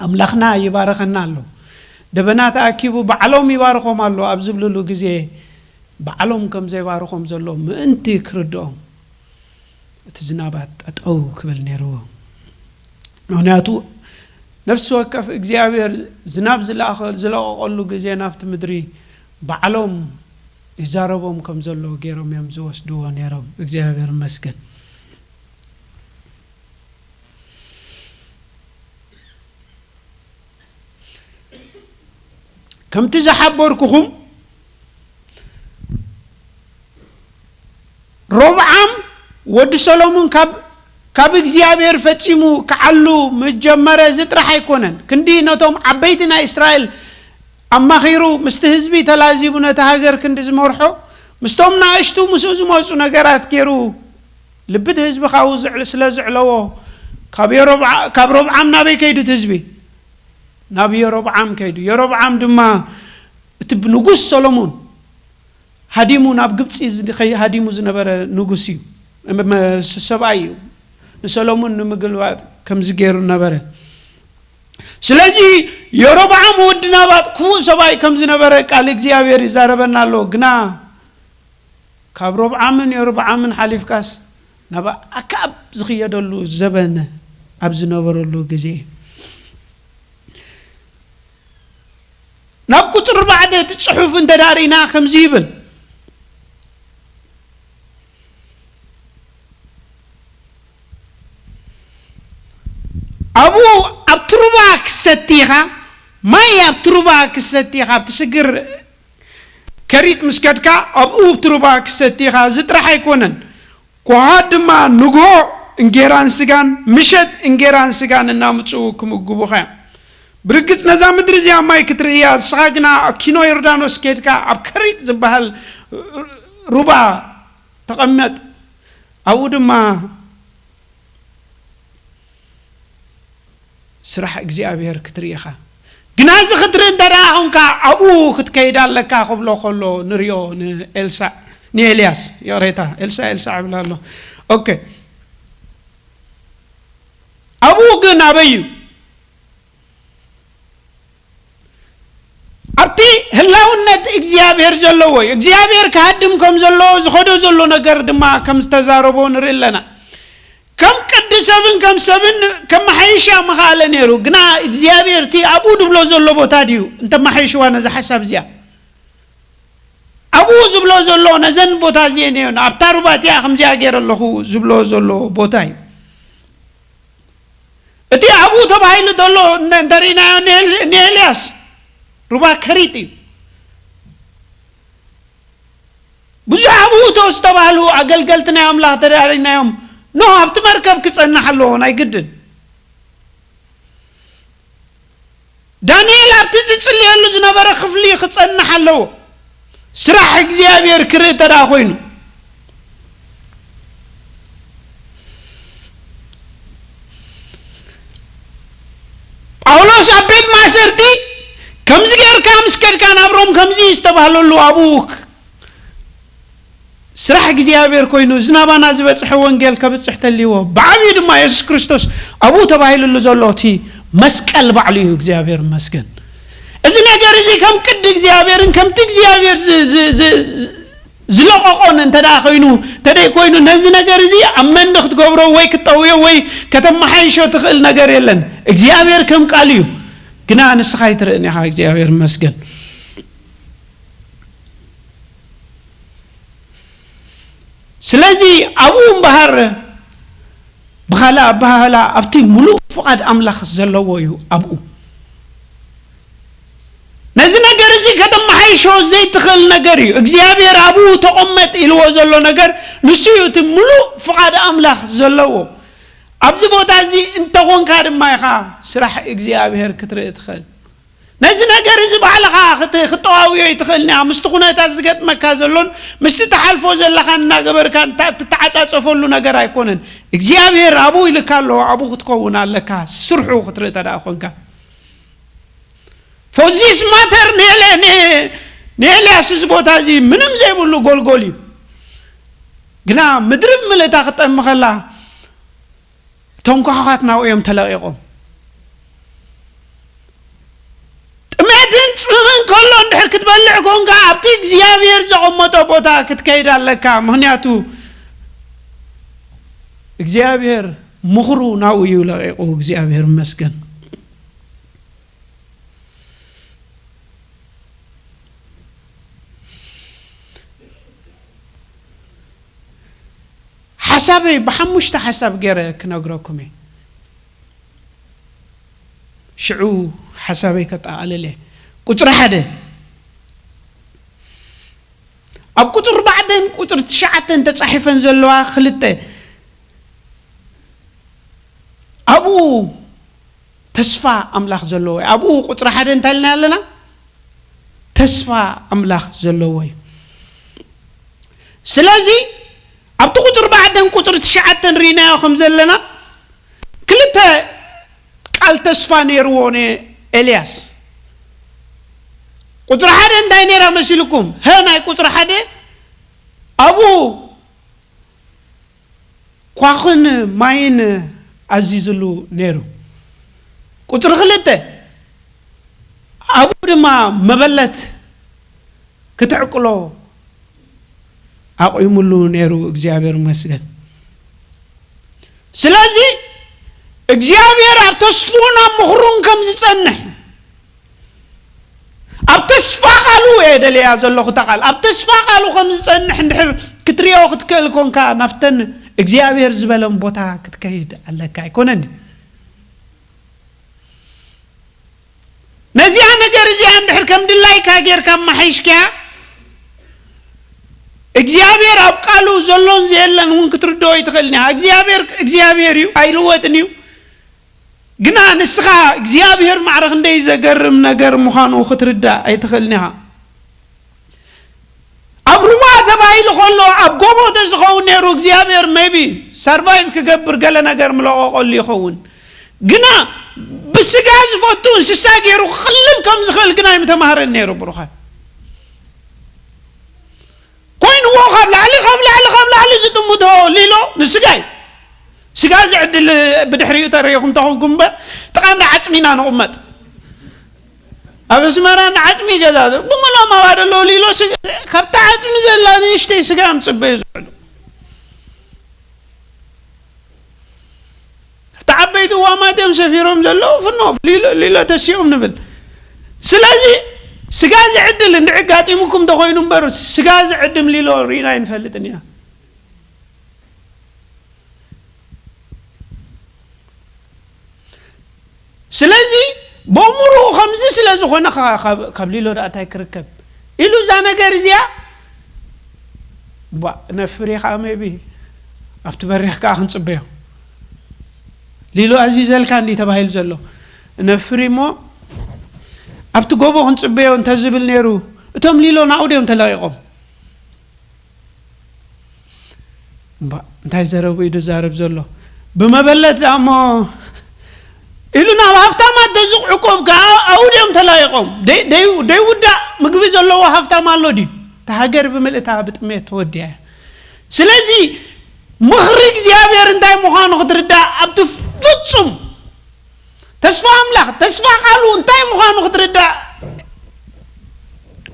ኣምላኽና ይባርኸና ኣሎ። ደበና ተኣኪቡ ባዕሎም ይባርኾም ኣሎ ኣብ ዝብልሉ ግዜ ባዕሎም ከም ዘይባርኾም ዘሎ ምእንቲ ክርድኦም እቲ ዝናባት ጠጠው ክብል ነይርዎ። ምኽንያቱ ነፍሲ ወከፍ እግዚኣብሔር ዝናብ ዝለኣኸ- ዝለቐቐሉ ግዜ ናብቲ ምድሪ ባዕሎም ይዛረቦም ከም ዘሎ ገይሮም እዮም ዝወስድዎ ነይሮም። እግዚኣብሔር ይመስገን። ከምቲ ዝሓበርኩኹም ሮብዓም ወዲ ሰሎሞን ካብ ካብ እግዚኣብሔር ፈጺሙ ክዓሉ ምጀመረ እዚ ጥራሕ ኣይኮነን። ክንዲ ነቶም ዓበይቲ ናይ እስራኤል ኣማኺሩ ምስቲ ህዝቢ ተላዚቡ ነቲ ሃገር ክንዲ ዝመርሖ ምስቶም ንኣሽቱ ምስኡ ዝመጹ ነገራት ገይሩ ልቢ እቲ ህዝቢ ካብኡ ዝዕል- ስለ ዝዕለዎ ካብ የሮብዓ- ካብ ሮብዓም ናበይ ከይዱ እቲ ህዝቢ? ናብ የሮብዓም ከይዱ። የሮብዓም ድማ እቲ ንጉስ ሰሎሞን ሃዲሙ ናብ ግብፂ ዝኸይ- ሃዲሙ ዝነበረ ንጉስ እዩ። መ- ሰብኣይ እዩ። ንሰሎሞን ንምግልባጥ ከምዚ ገይሩ ነበረ። ስለዚ የሮብዓም ወዲ ናባጥ ክፉእ ሰብኣይ ከም ዝነበረ ቃል እግዚኣብሔር ይዛረበና ኣሎ። ግና ካብ ሮብዓምን የሮብዓምን ሓሊፍካስ ናብ ኣክኣብ ዝኽየደሉ ዘበን ኣብ ዝነበረሉ ግዜ ናብ ቁፅሪ ኣርባዕተ እቲ ፅሑፍ እንተዳሪና ከምዚ ይብል። ኣብኡ ኣብቲ ሩባ ክሰቲ ኢኻ፣ ማይ ኣብቲ ሩባ ክሰቲ ኢኻ፣ ኣብቲ ስግር ከሪጥ ምስ ከድካ ኣብኡ ኣብቲ ሩባ ክሰቲ ኢኻ። እዚ ጥራሕ ኣይኮነን። ኮሃት ድማ ንግሆ እንጌራን ስጋን ምሸት እንጌራን ስጋን እናምፅኡ ክምግቡኻ እዮም። ብርግፅ ነዛ ምድሪ እዚኣ ማይ ክትርእያ፣ ንስኻ ግና ኣብ ኪኖ ዮርዳኖስ ከድካ ኣብ ከሪጥ ዝበሃል ሩባ ተቐመጥ። ኣብኡ ድማ ስራሕ እግዚኣብሔር ክትርኢ ኢኻ። ግና እዚ ክትርኢ እንተ ደኣ ኾንካ ኣብኡ ክትከይድ ኣለካ ክብሎ ከሎ ንሪኦ ንኤልሳዕ ንኤልያስ፣ ይቕሬታ፣ ኤልሳዕ ኤልሳዕ እብል ኣሎ። ኦኬ። ኣብኡ ግን ኣበይ እዩ? ኣብቲ ህላውነት እግዚኣብሔር ዘለዎ እዩ። እግዚኣብሔር ክሃድም ከም ዘሎ ዝኸዶ ዘሎ ነገር ድማ ከም ዝተዛረቦ ንርኢ ኣለና። ከም ቅዲ ሰብን ከም ሰብን ከመሓይሻ ምኽኣለ ነይሩ። ግና እግዚኣብሔር እቲ ኣብኡ ድብሎ ዘሎ ቦታ ድዩ እንተመሓይሽዋ ነዚ ሓሳብ እዚኣ? ኣብኡ ዝብሎ ዘሎ ነዘን ቦታ እዚአን እዮን ኣብታ ሩባ እቲኣ ከምዚኣ ገይረ ኣለኹ ዝብሎ ዘሎ ቦታ እዩ። ኢሉ ዘሎ እንተ-፣ እንተሪእናዮ ንኤል-፣ ንኤልያስ ሩባ ከሪጥ እዩ። ብዙሕ ኣብኡ እቶ ዝተባህሉ ኣገልገልቲ ናይ ኣምላኽ ተዳሪናዮም፣ ኖህ ኣብቲ መርከብ ክጸንሕ ኣለዎ፣ ናይ ግድን። ዳንኤል ኣብቲ ዝጽልየሉ ዝነበረ ክፍሊ ክጸንሕ ኣለዎ። ስራሕ እግዚኣብሔር ክርኢ እንተ ደኣ ኮይኑ፣ ጳውሎስ ኣብ ቤት ማእሰርቲ ከምዚ ጌርካ ምስ ከድካ ናብ ሮም ከምዚ ዝተባህለሉ ኣብኡ ስራሕ እግዚኣብሔር ኮይኑ፣ እዚ ናባና ዝበጽሐ ወንጌል ከብጽሕ ተልይዎ፣ ብዓብዩ ድማ የሱስ ክርስቶስ ኣብኡ ተባሂሉሉ ዘሎ እቲ መስቀል ባዕሉ እዩ። እግዚኣብሔር ይመስገን። እዚ ነገር እዚ ከም ቅዲ እግዚኣብሔርን ከምቲ እግዚኣብሔር ዝ-፣ ዝ-፣ ዝ-፣ ዝለቐቖን እንተ ደኣ ኮይኑ፣ እንተ ደይ ኮይኑ፣ ነዚ ነገር እዚ ኣብ መንዲ ክትገብሮ ወይ ክትጠውዮ ወይ ከተመሓይሾ ትኽእል ነገር የለን። እግዚኣብሔር ከም ቃል እዩ። ግና ንስኻ ኣይትርእን ኢኻ። እግዚኣብሔር ይመስገን። ስለዚ ኣብኡ እምበሃር ብኻልእ ኣበሃህላ ኣብቲ ምሉእ ፍቓድ ኣምላኽ ዘለዎ እዩ ኣብኡ። ነዚ ነገር እዚ ከተመሓይሾ ዘይትኽእል ነገር እዩ። እግዚኣብሔር ኣብኡ ተቐመጥ ኢልዎ ዘሎ ነገር ንሱ እዩ፣ እቲ ምሉእ ፍቓድ ኣምላኽ ዘለዎ። ኣብዚ ቦታ እዚ እንተኾንካ ድማ ኢኻ ስራሕ እግዚኣብሔር ክትርኢ ትኽእል። ነዚ ነገር እዚ ባዕልኻ ክት-፣ ክትጠዋውዮ ኣይትኽእልን ኢኻ። ምስቲ ኩነታት ዝገጥመካ ዘሎን ምስቲ ትሓልፎ ዘለኻን እናገበርካ እታ-፣ እትተዓጻጸፈሉ ነገር ኣይኮነን። እግዚኣብሔር ኣብኡ ኢልካ ኣሎ፣ ኣብኡ ክትከውን ኣለካ፣ ስርሑ ክትርኢ እንተ ደኣ ኾንካ። For this matter ንኤል-፣ ን-፣ ንኤልያስ እዚ ቦታ እዚ ምንም ዘይብሉ ጎልጎል እዩ። ግና ምድሪ ብምልእታ ክጠሚ ከላ፣ እቶም ኳዃት ናብኡ እዮም ተለቒቖም። ጥሜትን ጽምን ከሎ እንድሕር ክትበልዕ ኮንካ፣ ኣብቲ እግዚኣብሔር ዘቐመጦ ቦታ ክትከይድ ኣለካ። ምኽንያቱ እግዚኣብሔር ምኽሩ ናብኡ እዩ ለቒቑ። እግዚኣብሔር ይመስገን። ሓሳበይ ብሓሙሽተ ሓሳብ ገይረ ክነግረኩም እየ። ሽዑ ሓሳበይ ከጠቓልል እየ። ቁጽሪ ሓደ፣ ኣብ ቁጽሪ ኣርባዕተን ቁጽሪ ትሽዓተን ተጻሒፈን ዘለዋ ክልተ፣ ኣብኡ ተስፋ ኣምላኽ ዘለዎ እዩ። ኣብኡ ቁጽሪ ሓደ እንታይ ኢልና ኣለና? ተስፋ ኣምላኽ ዘለዎ እዩ። ስለዚ ኣብቲ ቁጽሪ ኣርባዕተን ቁጽሪ ትሽዓተን ርኢናዮ ከም ዘለና፣ ክልተ ቃል ተስፋ ነይርዎ ንኤልያስ። ቁጽሪ ሓደ እንታይ ነይራ መሲልኩም? ሀ ናይ ቁጽሪ ሓደ ኣብኡ ኳኽን ማይን ኣዚዝሉ ነይሩ። ቁጽሪ ክልተ ኣብኡ ድማ መበለት ክትዕቅሎ ኣቑሙሉ ነይሩ። እግዚኣብሔር ይመስገን። ስለዚ እግዚኣብሔር ኣብ ተስፍኡን ኣብ ምኽሩን ከም ዝጸንሕ፣ ኣብ ተስፋ ቃሉ እየ ደልያ ዘለኹ እታ ቃል። ኣብ ተስፋ ቃሉ ከም ዝጸንሕ እንድሕር ክትሪኦ ክትክእል ኮንካ፣ ናብተን እግዚኣብሔር ዝበለን ቦታ ክትከይድ ኣለካ። ኣይኮነን? ነዚኣ ነገር እዚኣ እንድሕር ከም ድላይካ ጌርካ ኣመሓይሽካያ፣ እግዚኣብሔር ኣብ ቃሉ ዘሎን ዘየለን እውን ክትርድኦ ኣይትኽእልን ኢኻ። እግዚኣብሔር እግዚኣብሔር እዩ፣ ኣይልወጥን እዩ። ግና ንስኻ እግዚኣብሔር ማዕረ ክንደይ ዘገርም ነገር ምዃኑ ክትርዳእ ኣይትኽእልን ኢኻ። ኣብ ሩባ ተባሂሉ ከሎ፣ ኣብ ጎቦ ተዝኸውን ነይሩ፣ እግዚኣብሔር maybe survive ክገብር ገለ ነገር ምለቐቐሉ ይኸውን። ግና ብስጋ ዝፈቱ እንስሳ ገይሩ ክቕልብ ከም ዝኽእል ግና ኣይምተማህረን ነይሩ፣ ብሩኻት። ኮይንዎ ካብ ላዕሊ፣ ካብ ላዕሊ፣ ካብ ላዕሊ ዝጥምቶ ሊሎ ንስጋ እዩ። ስጋ ዝዕድል ብድሕሪኡ ተረኢኹም ተኾንኩም እምበር፣ ጥቓ እንዳ ዓጽሚ ኢና ንቕመጥ። ኣብ ኣስመራ እንዳ ዓጽሚ ገዛ፣ ብምሎም ኣባደሎ ሊሎ ስጋ፣ ካብታ ዓጽሚ ዘላ ንእሽተይ ስጋ እዮም ጽበዩ ዝውዕሉ። ኣብቲ ዓበይቲ እዋማት እዮም ሰፊሮም ዘለዉ፣ ፍኖ፣ ሊሎ፣ ሊሎ ተሲኦም ንብል። ስለዚ ስጋ ዝዕድል እንድዒ ኣጋጢሙኩም እንተኾይኑ እምበር፣ ስጋ ዝዕድም ሊሎ ርኢና ኣይንፈልጥን ኢና። ስለዚ በእምርኡ ከምዚ ስለ ዝኾነ ካብ ሊሎ ዳኣ እንታይ ክርከብ ኢሉ እዛ ነገር እዚኣ ባ ነፍሪ ከዓ ሜቢ ኣብቲ በሪኽ ከዓ ክንፅበዮ ሊሎ ኣዚዘልካ እንዲ ተባሂሉ ዘሎ ነፍሪ እሞ ኣብቲ ጎቦ ክንፅበዮ እንተዝብል ነይሩ እቶም ሊሎ ናብኡ ድዮም ተለቂቖም እባ እንታይ ዘረቡ እዩ ዝዛረብ ዘሎ ብመበለት ደኣ እሞ ኢሉ ናብ ሃፍታማት ደዝቕ ዕቆብ ከዓ ኣብኡ ድዮም ተላይቖም ደይውዳእ ምግቢ ዘለዎ ሃፍታም ኣሎ ድዩ እታ ሃገር ብምልእታ ብጥሜት ተወዲያ እያ ስለዚ ምኽሪ እግዚኣብሔር እንታይ ምዃኑ ክትርዳእ ኣብቲ ፍጹም ተስፋ ኣምላኽ ተስፋ ቃሉ እንታይ ምዃኑ ክትርዳእ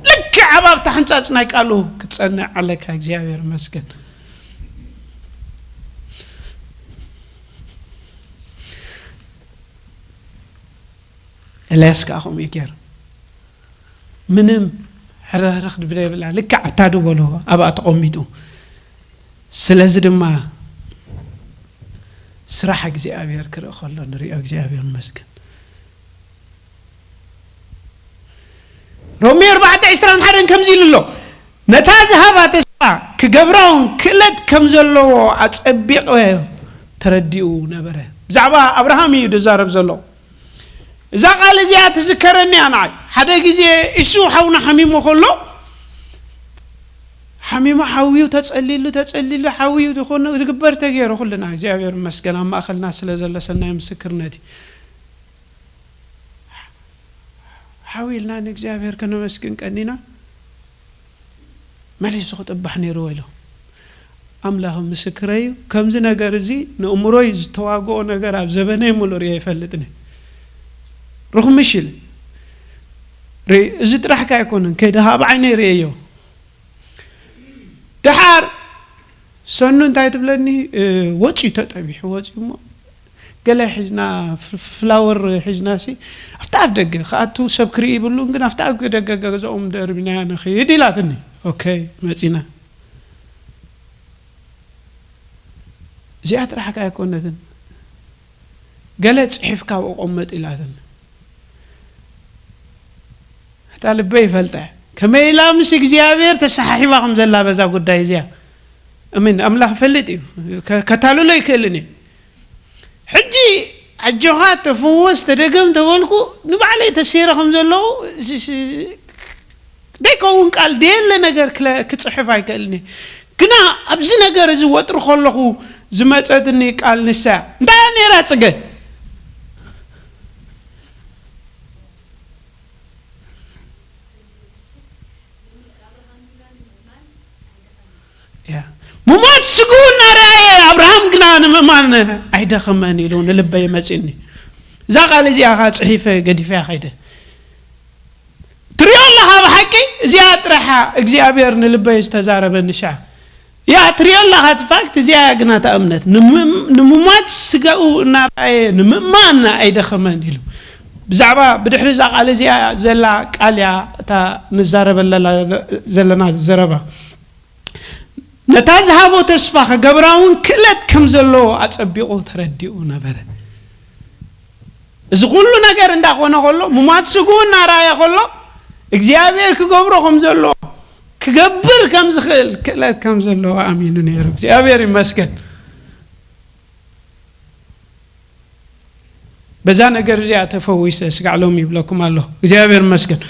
ልክዕ ኣብ ኣብታ ሕንጻጽ ናይ ቃሉ ክትጸንዕ ኣለካ እግዚኣብሔር መስገን ኤልያስ ከዓ ከምኡ ይገር ምንም ሕረርኽ ድብለ ይብላ ልክዕ ኣብታ ዶ በሎ ኣብኣ ተቐሚጡ ስለዚ ድማ ስራሕ እግዚኣብሔር ክርኢ ከሎ ንሪኦ እግዚኣብሔር መስገን ሮሜ ኣርባዕተ ዕስራን ሓደን ከምዚ ኢሉ ኣሎ ነታ ዝሃባ ተስፋ ክገብራውን ክእለት ከም ዘለዎ ኣጸቢቐ ተረዲኡ ነበረ ብዛዕባ ኣብርሃም እዩ ዝዛረብ ዘሎ እዛ ቃል እዚኣ ትዝከረኒ እያ ንዓይ ሓደ ግዜ እሱ ሓውና ሓሚሙ ከሎ ሓሚሙ ሓውዩ ተጸሊሉ ተጸሊሉ ሓውዩ ዝኾነ ዝግበር ተገይሩ ኩልና እግዚኣብሔር መስገን ኣብ ማእኸልና ስለ ዘሎ ሰናይ ምስክርነት እዩ ሓው ኢልና ንእግዚኣብሔር ከነመስግን ቀኒና መሊሱ ክጥባሕ ነይርዎ ኢሎም ኣምላኽ ምስክረይ እዩ ከምዚ ነገር እዚ ንእምሮይ ዝተዋግኦ ነገር ኣብ ዘበነይ ሙሉ ርየ ይፈልጥኒ ርኹምሽ ኢለ እዚ ጥራሕካ ኣይኮነን ከይደ ኣብ ዓይነይ ርእየዮ ደሓር ሰኑ እንታይ ትብለኒ ወፂ ተጠቢሑ ወፂ እሞ ገለ ሒዝና ፍላወር ሒዝና ሲ ኣብቲ ኣፍ ደገ ከኣቱ ሰብ ክርኢ ይብሉን ግን ኣብቲ ኣፍ ደገ ገዛኦም ደርቢናያ ንኽይድ ኢላትኒ ኦኬ መፂና እዚኣ ጥራሕ ከ ኣይኮነትን ገለ ፅሒፍካ ኣብኡ ቆመጥ ኢላትኒ እታ ልበይ ይፈልጠ ከመይ ኢላ ምስ እግዚኣብሔር ተሰሓሒባ ከም ዘላ በዛ ጉዳይ እዚኣ እሚን ኣምላኽ ይፈልጥ እዩ ከታልሎ ይክእልን እዩ ሕጂ ኣጆኻ ተፈወስ ተደገም ተበልኩ ንባዕለይ ተሲረ ከም ዘለዉ ደይከውን ቃል ደየለ ነገር ክፅሕፍ ኣይክእልን ግና ኣብዚ ነገር እዚ ወጥሪ ከለኹ ዝመፀትኒ ቃል ንሳ እንታይ ነራ ፅገ ምማት ስግኡ እናረኣየ ኣብርሃም ግና ንምእማን ኣይደኸመን ኢሉ ንልበይ መፂኒ እዛ ቃል እዚኣ ካ ፅሒፈ ገዲፈያ ከይደ ትሪኦ ኣለኻ ብሓቂ እዚኣ ጥራሓ እግዚኣብሔር ንልበይ ዝተዛረበኒ ሻ ያ ትሪኦ ኣለኻ እቲ ፋክት እዚኣ ግና እታ እምነት ንምማት ስጋኡ እናረኣየ ንምእማን ኣይደኸመን ኢሉ ብዛዕባ ብድሕሪ እዛ ቃል እዚኣ ዘላ ቃል እያ እታ ንዛረበለላ ዘለና ዘረባ ነታ ዝሃቦ ተስፋ ከገብራ እውን ክእለት ከም ዘለዎ ኣጸቢቑ ተረዲኡ ነበረ እዚ ኩሉ ነገር እንዳኾነ ከሎ ሙማት ስጉ እናረኣየ ከሎ እግዚኣብሔር ክገብሮ ከም ዘለዎ ክገብር ከም ዝኽእል ክእለት ከም ዘለዎ ኣሚኑ ነይሩ እግዚኣብሔር ይመስገን በዛ ነገር እዚኣ ተፈዊሰ ስጋዕ ሎም ይብለኩም ኣለኹ እግዚኣብሔር ይመስገን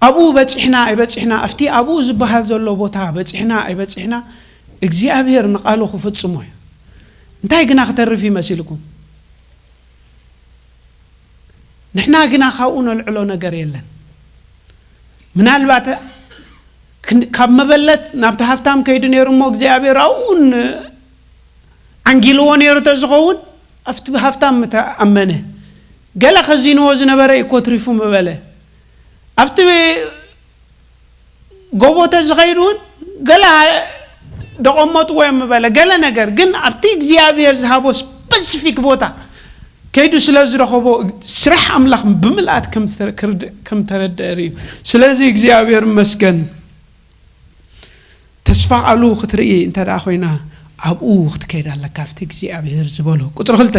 ኣብኡ በፂሕና ኣይበፂሕና ኣብቲ ኣብኡ ዝበሃል ዘሎ ቦታ በፂሕና ኣይበፂሕና እግዚኣብሔር ንቃሉ ክፍፅሞ እዩ እንታይ ግና ክተርፍ ይመሲልኩም ንሕና ግና ካብኡ ነልዕሎ ነገር የለን ምናልባት ካብ መበለት ናብቲ ሃፍታም ከይዱ ነይሩ እሞ እግዚኣብሔር ኣብኡን ዓንጊልዎ ነይሩ ተዝኸውን ኣብቲ ሃፍታም ምተኣመነ ገለ ከዚንዎ ዝነበረ እዩ ኮትሪፉ ምበለ ኣብቲ ጎቦ ተዝኸይድ እውን ገለ ደቐመጥዎ እዮም ምበለ ገለ ነገር ግን ኣብቲ እግዚኣብሔር ዝሃቦ ስፐሲፊክ ቦታ ከይዱ ስለ ዝረኸቦ፣ ስራሕ ኣምላኽ ብምልኣት ከም ዝተረ-፣ ክርድ-፣ ከም ተረድአ ርእዩ። ስለዚ እግዚኣብሔር ይመስገን። ተስፋ ቃሉ ክትርኢ እንተ ደኣ ኮይና፣ ኣብኡ ክትከይድ ኣለካ፣ ኣብቲ እግዚኣብሔር ዝበሎ። ቁጽሪ ክልተ።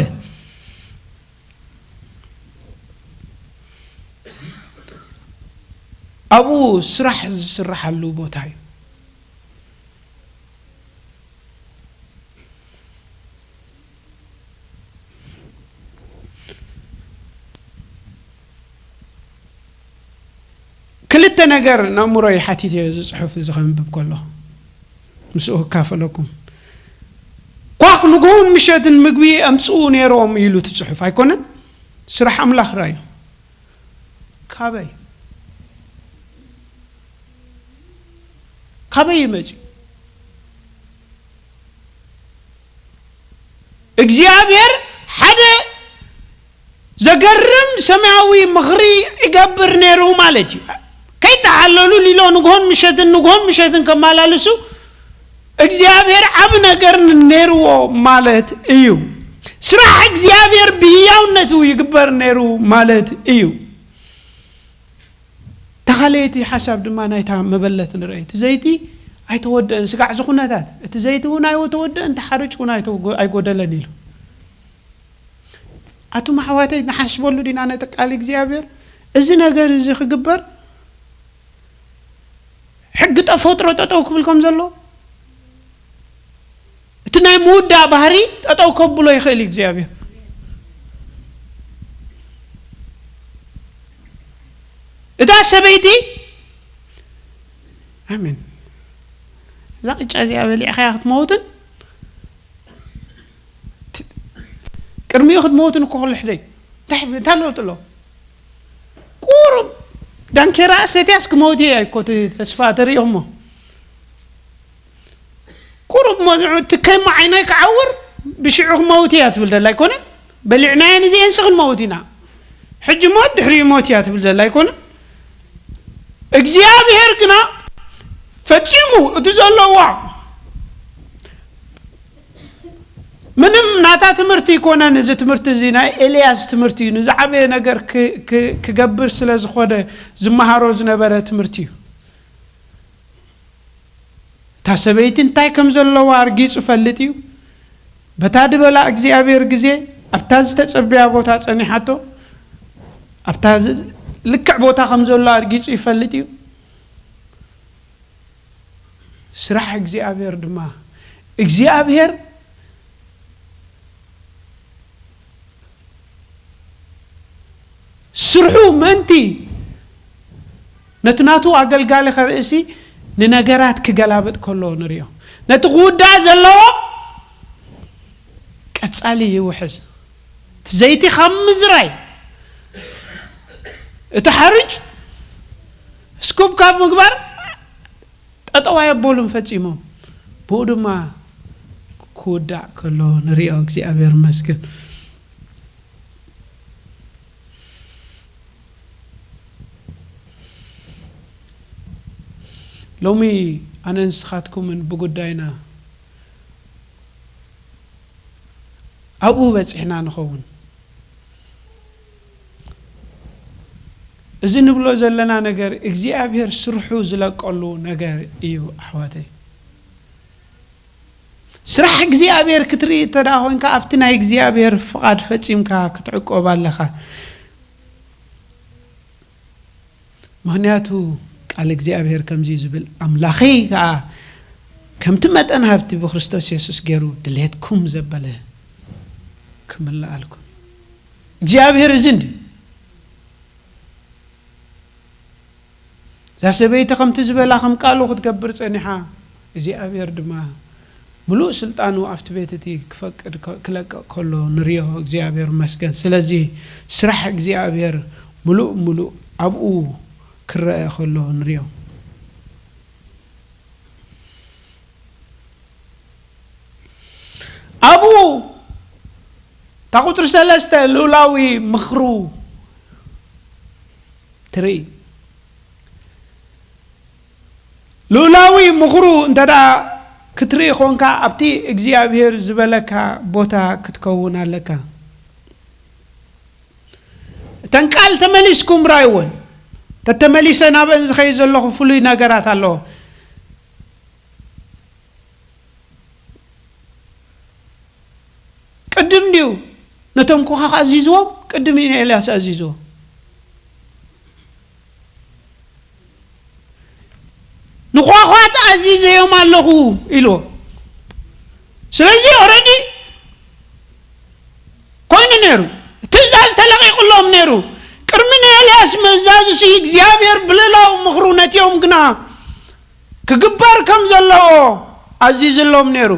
ኣብኡ ስራሕ ዝስርሓሉ ቦታ እዩ። ክልተ ነገር ነእምሮይ ሓቲተ እዚ ጽሑፍ እዚ ከንብብ ከለኹ ምስኡ ክካፈለኩም። ኳኽ ንግሆን ምሸትን ምግቢ ኣምጽኡ ነይሮም ኢሉ እቲ ጽሑፍ ኣይኮነን? ስራሕ ኣምላኽ ራእዩ። ካበይ? ካበይ ይመጽእ? እግዚኣብሔር ሓደ ዘገርም ሰማያዊ ምኽሪ ይገብር ነይሩ ማለት እዩ። ከይተሓለሉ ሊሎ ንግሆን ምሸትን፣ ንግሆን ምሸትን ከመላልሱ እግዚኣብሔር ዓቢ ነገር ነይርዎ ማለት እዩ። ስራሕ እግዚኣብሔር ብህያውነቱ ይግበር ነይሩ ማለት እዩ። ተኻለየ እቲ ሓሳብ ድማ ናይታ መበለት ንርአ። እቲ ዘይቲ ኣይተወደአን፣ ስጋዕ እዚ ኩነታት፣ እቲ ዘይቲ እውን ኣይተወደአን፣ እቲ ሓርጭ እውን ኣይተወ-፣ ኣይጎደለን ኢሉ። ኣቱም ኣሕዋተይ፣ ንሓስበሉ ዲና ነቲ ቃል እግዚኣብሔር? እዚ ነገር እዚ ክግበር ሕጊ ተፈጥሮ ጠጠው ክብል ከም ዘሎ፣ እቲ ናይ ምውዳእ ባህሪ ጠጠው ከብሎ ይኽእል እዩ እግዚኣብሔር። እታ ሰበይቲ፣ ኣሜን፣ እዛ ቅጫ እዚኣ በሊዕኻያ ክትመውትን፣ ት-፣ ቅድሚኡ ክትመውትን እኮ ክልሕደይ። እንታይ፣ እንታይ ለውጢ ኣለዎ? ቁሩብ ዳንኬራ ሰትያስ ክመውት እየ እኮ እቲ ተስፋ ተሪኦ እሞ። ቁሩብ እሞ ትከይ እሞ ዓይነይ ክዓውር ብሽዑ ክመውት እያ ትብል ዘላ ኣይኮነን? በሊዕናየን እዚኤንስ ክንመውት ኢና። ሕጂ ሞት ድሕሪኡ ሞት እያ ትብል ዘላ ኣይኮነን? እግዚኣብሔር ግና ፈጺሙ እቲ ዘለዋ ምንም ናታ ትምህርቲ ኣይኮነን። እዚ ትምህርቲ እዚ ናይ ኤልያስ ትምህርቲ እዩ። ንዝዓበየ ነገር ክ-፣ ክ-፣ ክገብር ስለ ዝኾነ ዝመሃሮ ዝነበረ ትምህርቲ እዩ። እታ ሰበይቲ እንታይ ከም ዘለዋ ኣርጊጹ ይፈልጥ እዩ። በታ ድበላ እግዚኣብሔር ግዜ ኣብታ ዝተጸበያ ቦታ ጸኒሓቶ፣ ኣብታ ዝ-፣ ልክዕ ቦታ ከም ዘሎ ኣርጊጹ ይፈልጥ እዩ። ስራሕ እግዚኣብሔር ድማ፣ እግዚኣብሔር ስርሑ ምእንቲ ነቲ ናቱ ኣገልጋሊ ከርእሲ ንነገራት ክገላበጥ ከሎ ንሪኦ። ነቲ ክውዳእ ዘለዎ ቀጻሊ ይውሕዝ። እቲ ዘይቲ ካብ ምዝራይ፣ እቲ ሓርጭ ስኩብ ካብ ምግባር ጠጠው ኣየበሉን ፈጺሞም። ብኡ ድማ ክውዳእ ከሎ ንሪኦ። እግዚኣብሔር ይመስገን። ሎሚ ኣነን ንስኻትኩምን ብጉዳይና ኣብኡ በጺሕና ንኸውን። እዚ ንብሎ ዘለና ነገር እግዚኣብሔር ስርሑ ዝለቀሉ ነገር እዩ ኣሕዋተይ። ስራሕ እግዚኣብሔር ክትርኢ እንተ ደኣ ኮይንካ ኣብቲ ናይ እግዚኣብሔር ፍቓድ ፈጺምካ ክትዕቆብ ኣለኻ። ምኽንያቱ ቃል እግዚኣብሔር ከምዚ እዩ ዝብል፣ ኣምላኸይ ከኣ ከምቲ መጠን ሃብቲ ብክርስቶስ የሱስ ገይሩ ድሌትኩም ዘበለ ክምልኣልኩም። እግዚኣብሔር እዚ እንዲ እዛ ሰበይቲ ከምቲ ዝበላ ከም ቃሉ ክትገብር ጸኒሓ፣ እግዚኣብሔር ድማ ምሉእ ስልጣኑ ኣብቲ ቤት እቲ ክፈቅድ ከ-፣ ክለቅቕ ከሎ ንሪኦ። እግዚኣብሔር ይመስገን። ስለዚ ስራሕ እግዚኣብሔር ምሉእ ምሉእ ኣብኡ ክረአ ከሎ ንሪኦ። ኣብኡ እታ ቁጽሪ ሰለስተ ልኡላዊ ምኽሩ ትርኢ። ልኡላዊ ምኽሩ እንተ ደኣ ክትርኢ ኾንካ፣ ኣብቲ እግዚኣብሔር ዝበለካ ቦታ ክትከውን ኣለካ። ተን ቃል ተመሊስኩም ራይወን። ተተመሊሰ ናብአን ዝኸይ ዘለኹ ፍሉይ ነገራት ኣለዎ። ቅድም ድዩ ነቶም ኮኻት ኣዚዝዎም? ቅድም እዩ ንኤልያስ ኣዚዝዎ። ንኳኳት ኣዚዘዮም ኣለኹ ኢልዎ። ስለዚ ኦረዲ ኮይኑ ነይሩ፣ ትእዛዝ ተለቒቑሎም ነይሩ። ቅድሚ ንኤልያስ መዛዙሲ እግዚኣብሔር ብልእላዊ ምኽሩ ነቲኦም ግና ክግበር ከም ዘለዎ ኣዚዝሎም ነይሩ።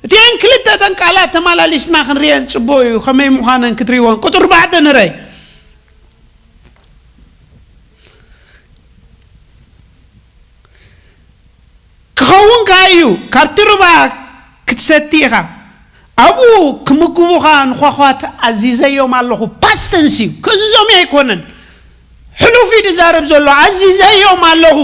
እቲአን ክልተ ተን ቃላት ተመላሊስና ክንሪአን ጽቡቕ እዩ፣ ከመይ ምዃነን ክትሪእወን። ቁጽሪ ኣርባዕተ ንረይ። ክኸውን ከኣ እዩ፣ ካብቲ ርባ ክትሰቲ ኢኻ፣ ኣብኡ ክምግቡኻ ንኳኳት ኣዚዘዮም ኣለኹ። ፓስተንስ እዩ፣ ክእዝዞም ኣይኮነን፣ ሕሉፍ እዩ ዝዛረብ ዘሎ። ኣዚዘዮም ኣለኹ።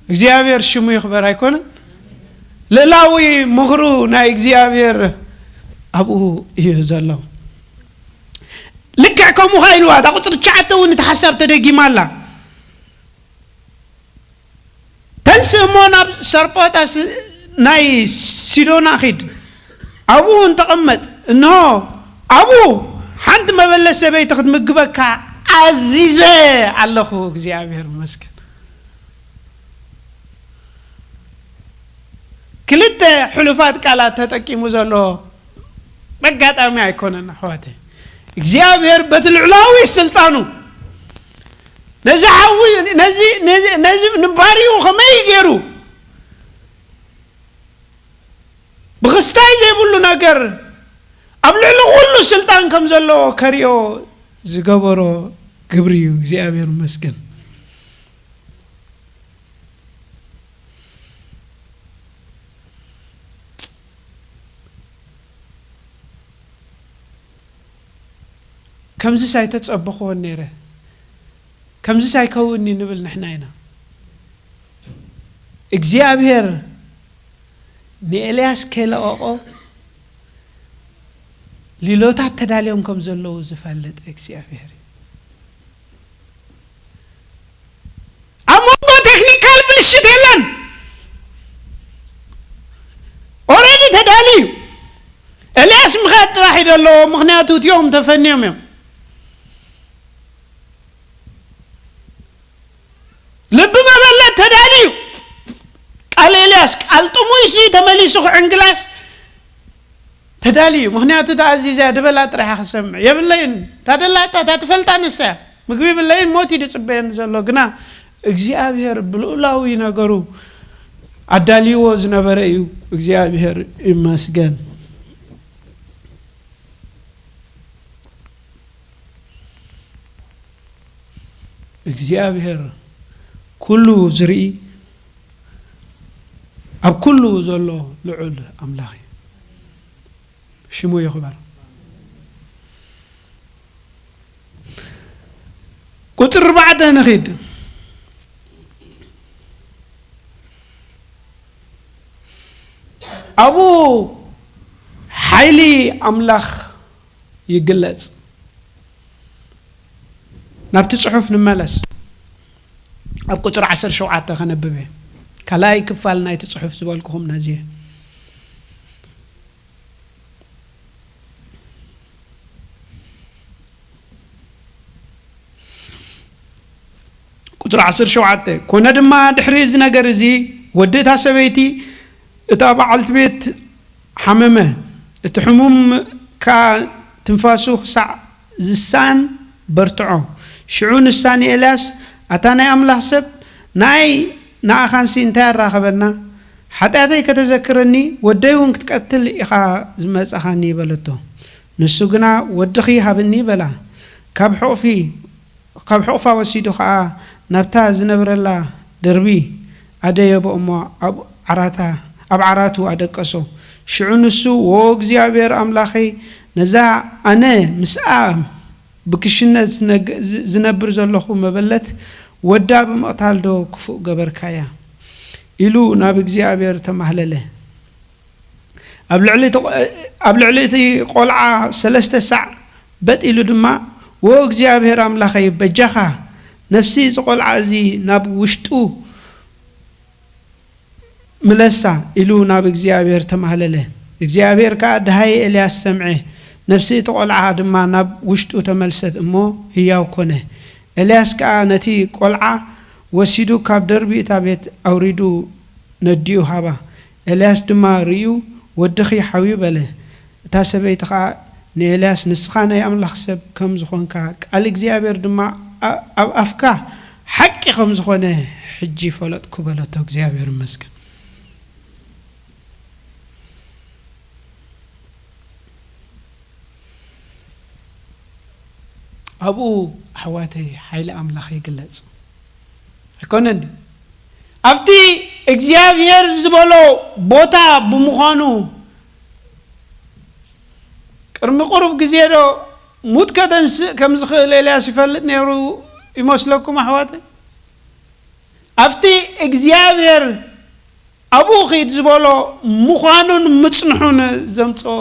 እግዚኣብሔር ሽሙ ይኽበር ኣይኮነን? ልእላዊ ምኽሩ ናይ እግዚኣብሔር ኣብኡ እዩ ዘሎ። ልክዕ ከምኡ ኸዓ ኢልዋ፣ እታ ቁፅሪ ትሽዓተ እውን እቲ ሓሳብ ተደጊማ ኣላ። ተንስ እሞ ናብ ሳርጳጣ ስ-፣ ናይ ሲዶና ኺድ፣ ኣብኡ እውን ተቐመጥ። እንሆ፣ ኣብኡ ሓንቲ መበለት ሰበይቲ ክትምግበካ ኣዚዘ ኣለኹ። እግዚኣብሔር ይመስገን። ክልተ ሕሉፋት ቃላት ተጠቂሙ ዘሎ በጋጣሚ ኣይኮነን ኣሕዋተይ። እግዚኣብሔር በቲ ልዕላዊ ስልጣኑ ነዚ ሓዊ፣ ነዚ፣ ነዚ፣ ነዚ ንባሪኡ ከመይ ገይሩ ብኽስታይ ዘይብሉ ነገር ኣብ ልዕሊ ኩሉ ስልጣን ከም ዘለዎ ከሪኦ ዝገበሮ ግብሪ እዩ። እግዚኣብሔር ይመስገን። ከምዚስ ኣይተጸበኽዎን ነይረ፣ ከምዚስ ኣይከውንኒ ንብል ንሕና ኢና። እግዚኣብሔር ንኤልያስ ከይለቐቖ ሊሎታት ተዳልዮም ከም ዘለዉ ዝፈልጥ እግዚኣብሔር እዩ። ኣብ መንጎ ቴክኒካል ብልሽት የለን። ኦረዲ ተዳልዩ እዩ። ኤልያስ ምኽያድ ጥራሕ እዩ ዘለዎ፣ ምኽንያቱ እቲኦም ተፈንዮም እዮም። ልቢ መበለት ተዳልዩ። ቃል ኤልያስ፣ ቃል ጥሙይሲ ተመሊሱ ክዕንግላስ ተዳልዩ። ምኽንያቱ እታ ኣዚዛ ድበላ ጥራሕ ክሰምዕ የብለይን። እታ ደላታ፣ እታ ትፈልጣ ንሳ እያ። ምግቢ የብለይን፣ ሞት እዩ ዝጽበየኒ ዘሎ። ግና እግዚኣብሔር ብልኡላዊ ነገሩ ኣዳልይዎ ዝነበረ እዩ። እግዚኣብሔር ይመስገን። እግዚኣብሔር ኩሉ ዝርኢ፣ ኣብ ኩሉ ዘሎ ልዑል ኣምላኽ እዩ። ሽሙ ይኽበር። ቁጽሪ ኣርባዕተ ንኺድ። ኣብኡ ሓይሊ ኣምላኽ ይግለጽ። ናብቲ ጽሑፍ ንመለስ። ኣብ ቁጽሪ ዓሰርተ ሸውዓተ ከነብብ እየ። ካልኣይ ክፋል ናይቲ ጽሑፍ ዝበልኩኹም ነዚ እየ። ቁጽሪ ዓሰርተ ሸውዓተ፣ ኮነ ድማ ድሕሪ እዚ ነገር እዚ ወዲ እታ ሰበይቲ እታ በዓልቲ ቤት ሓመመ። እቲ ሕሙም ከኣ ትንፋሱ ክሳዕ ዝሳን በርትዖ። ሽዑ ንሳ ንኤልያስ፣ ኣታ ናይ ኣምላኽ ሰብ፣ ንኣይ ንኣኻንሲ እንታይ ኣራኸበና? ሓጢኣተይ ከተዘክረኒ፣ ወደይ እውን ክትቀትል ኢኻ ዝመጻኻኒ በለቶ። ንሱ ግና፣ ወድኺ ሃብኒ በላ። ካብ ሕቑፊ፣ ካብ ሕቑፋ ወሲዱ ኸኣ ናብታ ዝነብረላ ደርቢ ኣደየቦ እሞ ኣብ ዓራታ፣ ኣብ ዓራቱ ኣደቀሶ። ሽዑ ንሱ፣ "ዎ እግዚኣብሔር ኣምላኸይ፣ ነዛ ኣነ ምስኣ ብክሽነት ዝነግ-፣ ዝ-፣ ዝነብር ዘለኹ መበለት ወዳ ብምቕታል ዶ ክፉእ ገበርካያ?" ኢሉ ናብ እግዚኣብሔር ተማህለለ። ኣብ ልዕሊ እቲ ቆ-፣ ኣብ ልዕሊ እቲ ቆልዓ ሰለስተ ሳዕ በጥ ኢሉ ድማ፣ "ዎ እግዚኣብሔር ኣምላኸይ፣ በጃኻ፣ ነፍሲ እዚ ቆልዓ እዚ ናብ ውሽጡ ምለሳ" ኢሉ ናብ እግዚኣብሔር ተማህለለ። እግዚኣብሔር ከኣ ደሃየ ኤልያስ ሰምዐ፣ ነፍሲ እቲ ቆልዓ ድማ ናብ ውሽጡ ተመልሰት እሞ ህያው ኮነ። ኤልያስ ከኣ ነቲ ቆልዓ ወሲዱ ካብ ደርቢ እታ ቤት ኣውሪዱ ነዲኡ ሃባ። ኤልያስ ድማ ርእዩ፣ "ወድኺ ሓውዩ" በለ። እታ ሰበይቲ ኸኣ ንኤልያስ፣ "ንስኻ ናይ ኣምላኽ ሰብ ከም ዝኾንካ፣ ቃል እግዚኣብሔር ድማ ኣ-፣ ኣብ ኣፍካ ሓቂ ከም ዝኾነ ሕጂ ፈለጥኩ" በለቶ። እግዚኣብሔር ይመስገን። ኣብኡ፣ ኣሕዋተይ፣ ሓይሊ ኣምላኽ ይግለጽ። ኣይኮነን ድዩ? ኣብቲ እግዚኣብሔር ዝበሎ ቦታ ብምዃኑ፣ ቅድሚ ቁሩብ ግዜ ዶ ሙት ከተንስእ ከም ዝኽእል ኤልያስ ይፈልጥ ነይሩ ይመስለኩም ኣሕዋተይ? ኣብቲ እግዚኣብሔር ኣብኡ ኺድ ዝበሎ ምዃኑን ምጽንሑን ዘምጽኦ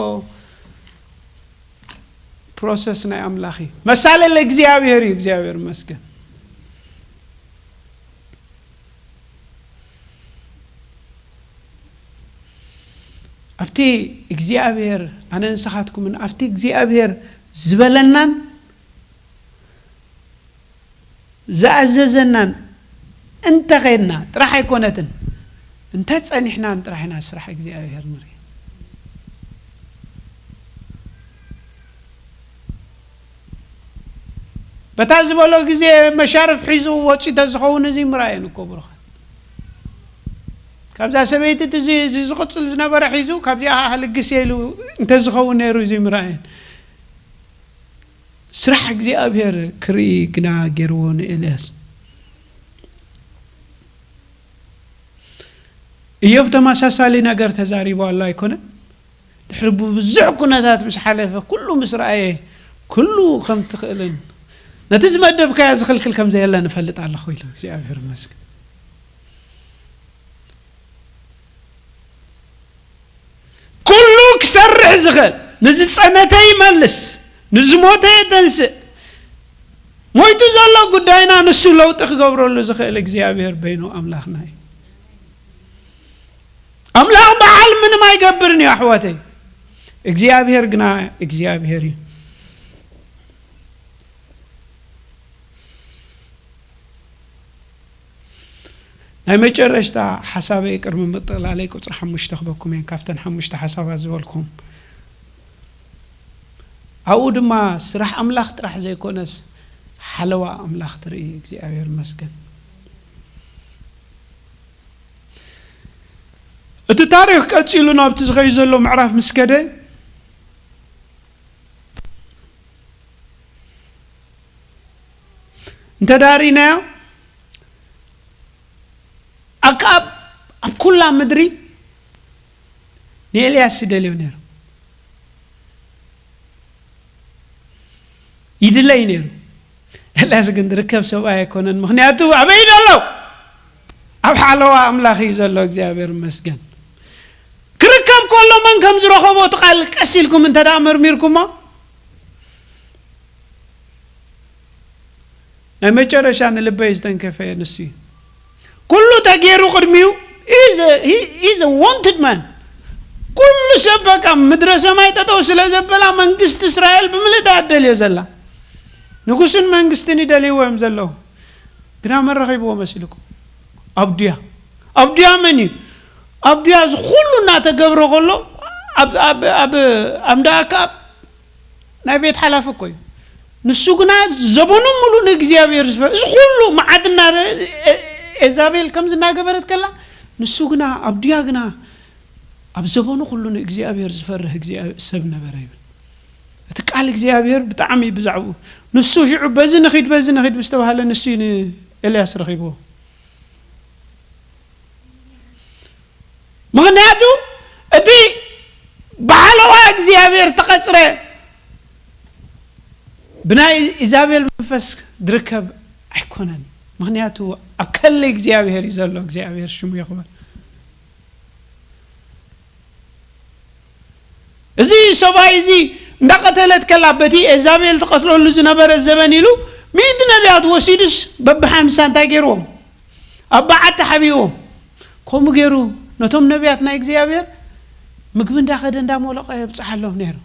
ፕሮሰስ ናይ ኣምላኽ እዩ። መሳለል እግዚኣብሔር እዩ። እግዚኣብሔር ይመስገን። ኣብቲ እግዚኣብሔር፣ ኣነ ንስኻትኩምን ኣብቲ እግዚኣብሔር ዝበለናን ዝኣዘዘናን እንተ ኸድና ጥራሕ ኣይኮነትን፣ እንተ ጸኒሕናን ጥራሕ ኢና ስራሕ እግዚኣብሔር ንርኢ። በታ ዝበሎ ግዜ መሻርፍ ሒዙ ወጺኡ ተዝኸውን እዚ ምርኣየን እኮ ብሩኻት። ካብዛ ሰበይቲ እቲ እዚ፣ እዚ ዝቕጽል ዝነበረ ሒዙ፣ ካብዚኣ ኸዓ ልግስ ኢሉ እንተዝኸውን ነይሩ እዚ ምርኣየን። ስራሕ እግዚኣብሔር ክርኢ ግና ገይርዎ ንኤልያስ። ኢዮብ ተመሳሳሊ ነገር ተዛሪቡ ኣሎ ኣይኮነን? ድሕሪ ብብዙሕ ኩነታት ምስ ሓለፈ፣ ኩሉ ምስ ረኣየ፣ ኩሉ ከም ትኽእልን ነቲ ዝመደብካዮ ዝኽልክል ከም ዘየለ ንፈልጥ ኣለኹ ኢሉ። እግዚኣብሔር ይመስገን። ኩሉ ክሰርሕ ዝኽእል፣ ንዝጸነተ ይመልስ፣ ንዝሞተ የተንስእ፣ ሞይቱ ዘሎ ጉዳይና ንሱ ለውጢ ክገብረሉ ዝኽእል እግዚኣብሔር በይኑ ኣምላኽና እዩ። ኣምላኽ በዓል ምንም ኣይገብርን እዩ ኣሕዋተይ። እግዚኣብሔር ግና እግዚኣብሔር እዩ። ናይ መጨረሽታ ሓሳበይ ቅድሚ ምጥቕላለይ ቁጽሪ ሓሙሽተ ክበኩም እየን፣ ካብተን ሓሙሽተ ሓሳባት ዝበልኩም። ኣብኡ ድማ ስራሕ ኣምላኽ ጥራሕ ዘይኮነስ ሓለዋ ኣምላኽ ትርኢ። እግዚኣብሔር ይመስገን። እቲ ታሪኽ ቀጺሉ ናብቲ ዝኸይድ ዘሎ ምዕራፍ ምስ ከደ፣ እንተ ደኣ ርኢናዮ፣ ኣክኣብ ኣብ ኩላ ምድሪ ንኤልያስ ይደልዮ ነይሩ፣ ይድለይ ነይሩ። ኤልያስ ግን ዝርከብ ሰብኣይ ኣይኮነን። ምኽንያቱ ኣበይ ዘሎ? ኣብ ሓለዋ ኣምላኽ እዩ ዘሎ። እግዚኣብሔር ይመስገን። ክርከብ ከሎ መን ከም ዝረኸቦ እቲ ቃል ቀስ ኢልኩም እንተ ደኣ መርሚርኩሞ፣ ናይ መጨረሻ ንልበይ ዝተንከፈ ንሱ እዩ። ኩሉ ተገይሩ ቅድሚኡ፣ he is a, he is a wanted man። ኩሉ ሰብ በቃ ምድረ ሰማይ ጠጠው ስለ ዘበላ መንግስቲ እስራኤል ብምልእታ እደልዮ ዘላ። ንጉስን መንግስትን ይደልይዎ እዮም ዘለዉ። ግና መን ረኺብዎ መሲልኩም? ኣብድያ። ኣብድያ መን እዩ? ኣብድያ እዚ ኩሉ እናተገብረ ከሎ ኣብ፣ ኣብ፣ ኣብ፣ ኣብ እንዳ ኣክኣብ ናይ ቤት ሓላፊ እኮ እዩ። ንሱ ግና ዘበኑ ሙሉ ንእግዚኣብሔር ዝፈ-፣ እዚ ኩሉ መዓት እናረ-፣ ኤ-፣ ኤዛቤል ከምዚ እናገበረት ከላ፣ ንሱ ግና ኣብድያ ግና ኣብ ዘበኑ ኩሉ ንእግዚኣብሔር ዝፈርህ እግዚኣብ-፣ ሰብ ነበረ ይብል። እቲ ቃል እግዚኣብሔር ብጣዕሚ እዩ ብዛዕባኡ። ንሱ ሽዑ በዚ ንኺድ፣ በዚ ንኺድ ምስ ተባህለ፣ ንሱ እዩ ንኤልያስ ረኺብዎ። ምኽንያቱ እቲ ብሓለዋ እግዚኣብሔር ተቐጽረ ብናይ ኢዛቤል መንፈስ ዝርከብ ኣይኮነን። ምኽንያቱ ኣብ ከሊ እግዚኣብሔር እዩ ዘሎ። እግዚኣብሔር ሽሙ ይኽበር። እዚ ሰብኣይ እዚ እንዳቐተለት ከላ፣ በቲ ኤዛቤል ትቐትለሉ ዝነበረ ዘበን ኢሉ፣ ሚእቲ ነቢያት ወሲዱስ በብሓምሳ እንታይ ገይርዎም? ኣብ በዓቲ ሓቢዎም። ከምኡ ገይሩ ነቶም ነቢያት ናይ እግዚኣብሔር ምግቢ እንዳኸደ እንዳሞለቐ የብጽሓሎም ነይሩ።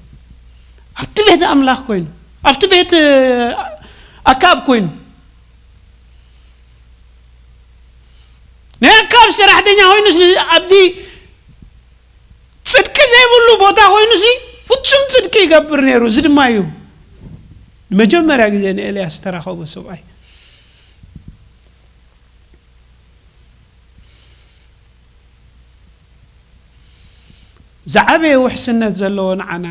ኣብቲ ቤት ኣምላኽ ኮይኑ፣ ኣብቲ ቤት ኣካብ ኮይኑ፣ ናይ ኣካብ ሰራሕተኛ ኮይኑስ ኣብዚ ጽድቂ ዘይብሉ ቦታ ኮይኑሲ ፍጹም ጽድቂ ይገብር ነይሩ። እዚ ድማ እዩ ንመጀመርያ ግዜ ንኤልያስ ዝተራኸቦ ሰብኣይ። ዝዓበየ ውሕስነት ዘለዎ ንዓና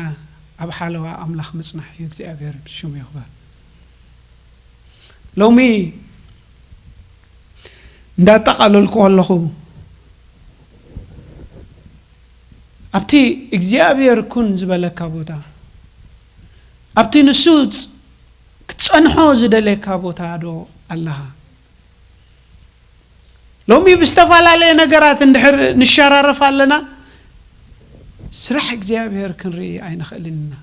ኣብ ሓለዋ ኣምላኽ ምጽናሕ እዩ። እግዚኣብሔር ሽሙ ይኽበር። ሎሚ እንዳጠቓለልኩ ከለኹ፣ ኣብቲ እግዚኣብሔር ኩን ዝበለካ ቦታ፣ ኣብቲ ንሱ ክትጸንሖ ዝደለየካ ቦታ ዶ ኣለኻ? ሎሚ ብዝተፈላለየ ነገራት እንድሕር ንሸራረፍ ኣለና፣ ስራሕ እግዚኣብሔር ክንርኢ ኣይንኽእልን ኢና።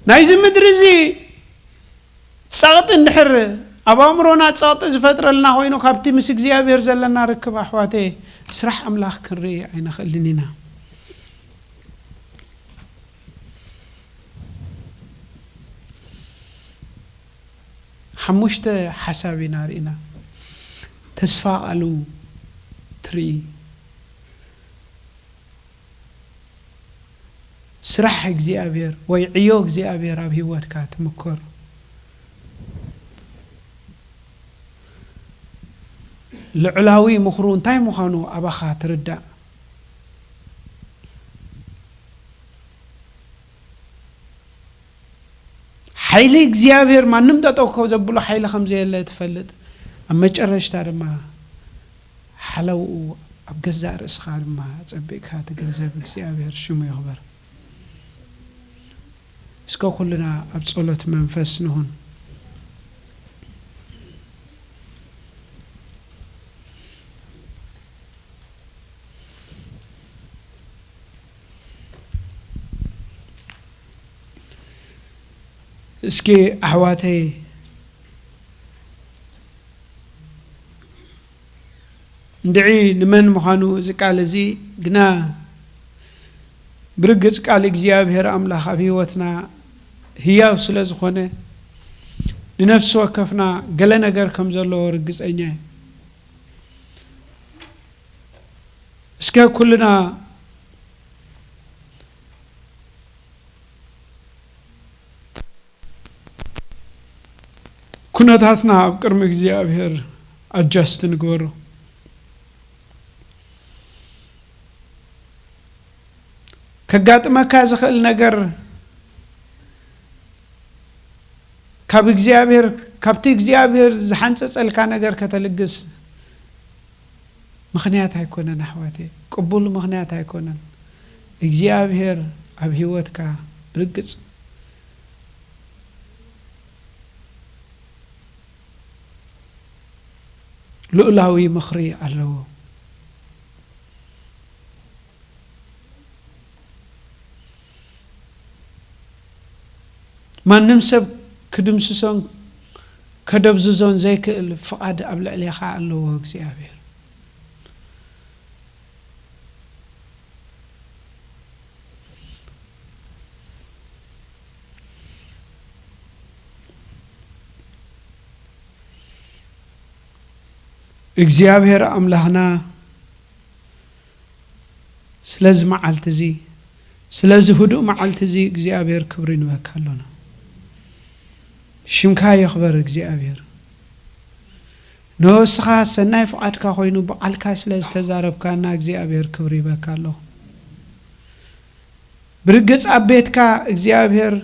ናይዚ ምድሪ እዚ ጸቕጢ እንድሕር ኣብ ኣእምሮና ጸቕጢ ዝፈጥረልና ኮይኑ፣ ካብቲ ምስ እግዚኣብሔር ዘለና ርክብ፣ ኣሕዋተይ፣ ስራሕ ኣምላኽ ክንርኢ ኣይንኽእልን ኢና። ሓሙሽተ ሓሳብ ኢና ርኢና። ተስፋ ቃሉ ትርኢ። ስራሕ እግዚኣብሔር ወይ ዕዮ እግዚኣብሔር ኣብ ህይወትካ ትምክር። ልዑላዊ ምኽሩ እንታይ ምዃኑ ኣባኻ ትርዳእ። ሓይሊ እግዚኣብሔር ማንም ጠጠው ከ ዘብሎ ሓይሊ ከም ዘየለ ትፈልጥ። ኣብ መጨረሽታ ድማ ሓለውኡ ኣብ ገዛእ ርእስኻ ድማ ጸቢቕካ ትግንዘብ። እግዚኣብሔር ሽሙ ይኽበር። እስከ ኩልና ኣብ ጸሎት መንፈስ ንኹን። እስኪ ኣሕዋተይ፣ እንድዒ ንመን ምዃኑ እዚ ቃል እዚ ግና፣ ብርግጽ ቃል እግዚኣብሔር ኣምላኽ ኣብ ህይወትና ህያው ስለ ዝኾነ፣ ንነፍሲ ወከፍና ገለ ነገር ከም ዘለዎ ርግጸኛ እየ። እስከ ኩልና ኩነታትና ኣብ ቅድሚ እግዚኣብሔር ኣጃስት ንግበሮ። ከጋጥመካ ዝኽእል ነገር ካብ እግዚኣብሔር፣ ካብቲ እግዚኣብሔር ዝሓንጸጸልካ ነገር ከተልግስ ምኽንያት ኣይኮነን ኣሕዋተይ፣ ቅቡል ምኽንያት ኣይኮነን። እግዚኣብሔር ኣብ ህይወትካ ብርግጽ ልኡላዊ ምኽሪ ኣለዎ። ማንም ሰብ ክድምስሶን ከደብዝዞን ዘይክእል ፍቓድ ኣብ ልዕሌኻ ኣለዎ እግዚኣብሔር። እግዚኣብሔር ኣምላኽና ስለዚ መዓልቲ እዚ፣ ስለዚ ህዱእ መዓልቲ እዚ እግዚኣብሔር ክብሪ ንበካ ኣሎና። ሽምካ ይኽበር እግዚኣብሔር። ንስኻ ሰናይ ፍቓድካ ኮይኑ ብቓልካ ስለ ዝተዛረብካና እግዚኣብሔር ክብሪ ይበካ ኣለኹ። ብርግጽ ኣብ ቤትካ እግዚኣብሔር፣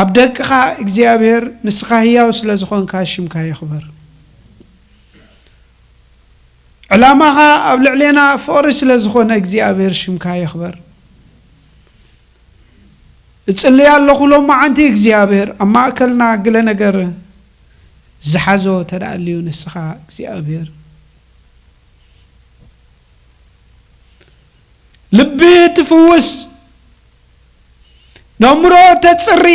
ኣብ ደቅኻ እግዚኣብሔር ንስኻ ህያው ስለ ዝኾንካ ሽምካ ይኽበር። ዕላማኻ ኣብ ልዕሌና ፍቕሪ ስለ ዝኾነ እግዚኣብሔር ሽምካ ይኽበር። እጽልይ ኣለኹ ሎማዓንቲ እግዚኣብሔር ኣብ ማእከልና ግለ ነገር ዝሓዞ ተደኣልዩ ንስኻ እግዚኣብሔር ልቢ ትፍውስ፣ ነእምሮ ተጽሪ፣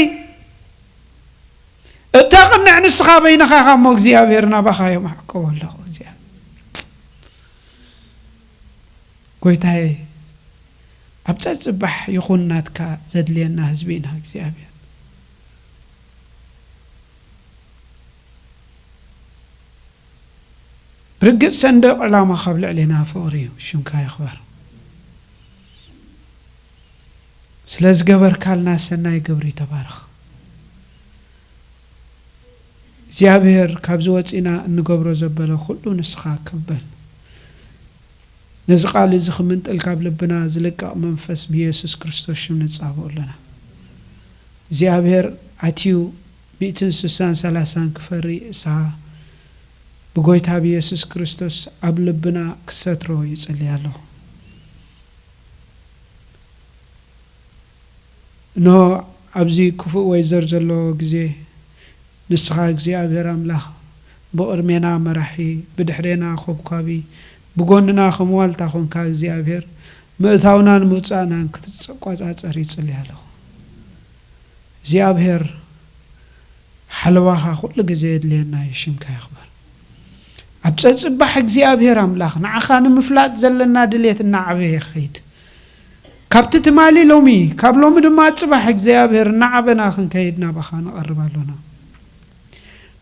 እተቕንዕ ንስኻ በይንኻ ኢኻ እሞ እግዚኣብሔር ናባኻ እዮም ኣሕከቦ ኣለኹ እግዚኣብሔር። ጎይታዬ፣ ኣብ ጸጽባሕ ይኹን ናትካ ዘድልየና ህዝቢ ኢና እግዚኣብሔር። ርግጽ ሰንደቕ ዕላማ ካብ ልዕሌና ፍቕሪ እዩ። ሽምካ ይኽበር። ስለ ዝገበርካልና ሰናይ ግብሪ ተባረኽ እግዚኣብሔር። ካብዚ ወጺና እንገብሮ ዘበለ ኩሉ ንስኻ ክበል። ነዚ ቃል እዚ ክምንጥል ካብ ልብና ዝልቀቕ መንፈስ ብየሱስ ክርስቶስ ሽም ንጻብኦ ኣለና። እግዚኣብሔር ኣትዩ ሚእትን ስሳን ሰላሳን ክፈሪ እሳ ብጎይታ ብየሱስ ክርስቶስ ኣብ ልብና ክሰትሮ ይጽሊ ኣለኹ። እንሆ ኣብዚ ክፉእ ወይዘር ዘለዎ ግዜ ንስኻ እግዚኣብሔር ኣምላኽ ብቕድሜና መራሒ፣ ብድሕሬና ኮብኳቢ፣ ብጎንና ከም ዋልታ ኮንካ እግዚኣብሔር ምእታውናን ምውጻእናን ክትቆጻጸር ይጽሊ ኣለኹ። እግዚኣብሔር ሓለዋኻ ኩሉ ግዜ የድልየና እዩ። ሽምካ ይኽበር። ኣብ ጸጽባሕ እግዚኣብሔር ኣምላኽ ንዓኻ ንምፍላጥ ዘለና ድሌት እናዓበየ ይኸይድ። ካብቲ ትማሊ ሎሚ፣ ካብ ሎሚ ድማ ጽባሕ እግዚኣብሔር እናዓበና ክንከይድ ናባኻ ንቐርብ ኣሎና።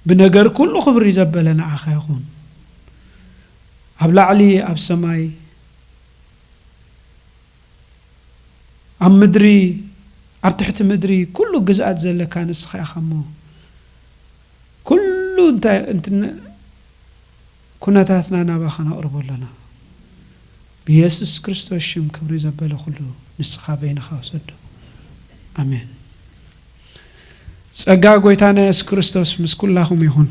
ብነገር ኩሉ ክብሪ ዘበለ ንዓኻ ይኹን። ኣብ ላዕሊ ኣብ ሰማይ፣ ኣብ ምድሪ፣ ኣብ ትሕቲ ምድሪ ኩሉ ግዝኣት ዘለካ ንስኻ ኢኻ እሞ፣ ኩሉ እንታይ እንትን-፣ ኩነታትና ናባኻ ነቕርቦ ኣለና። ብየሱስ ክርስቶስ ሽም ክብሪ ዘበለ ኩሉ ንስኻ በይንኻ ውሰዶ። ኣሜን። ጸጋ ጎይታና የሱስ ክርስቶስ ምስ ኩላኹም ይኹን።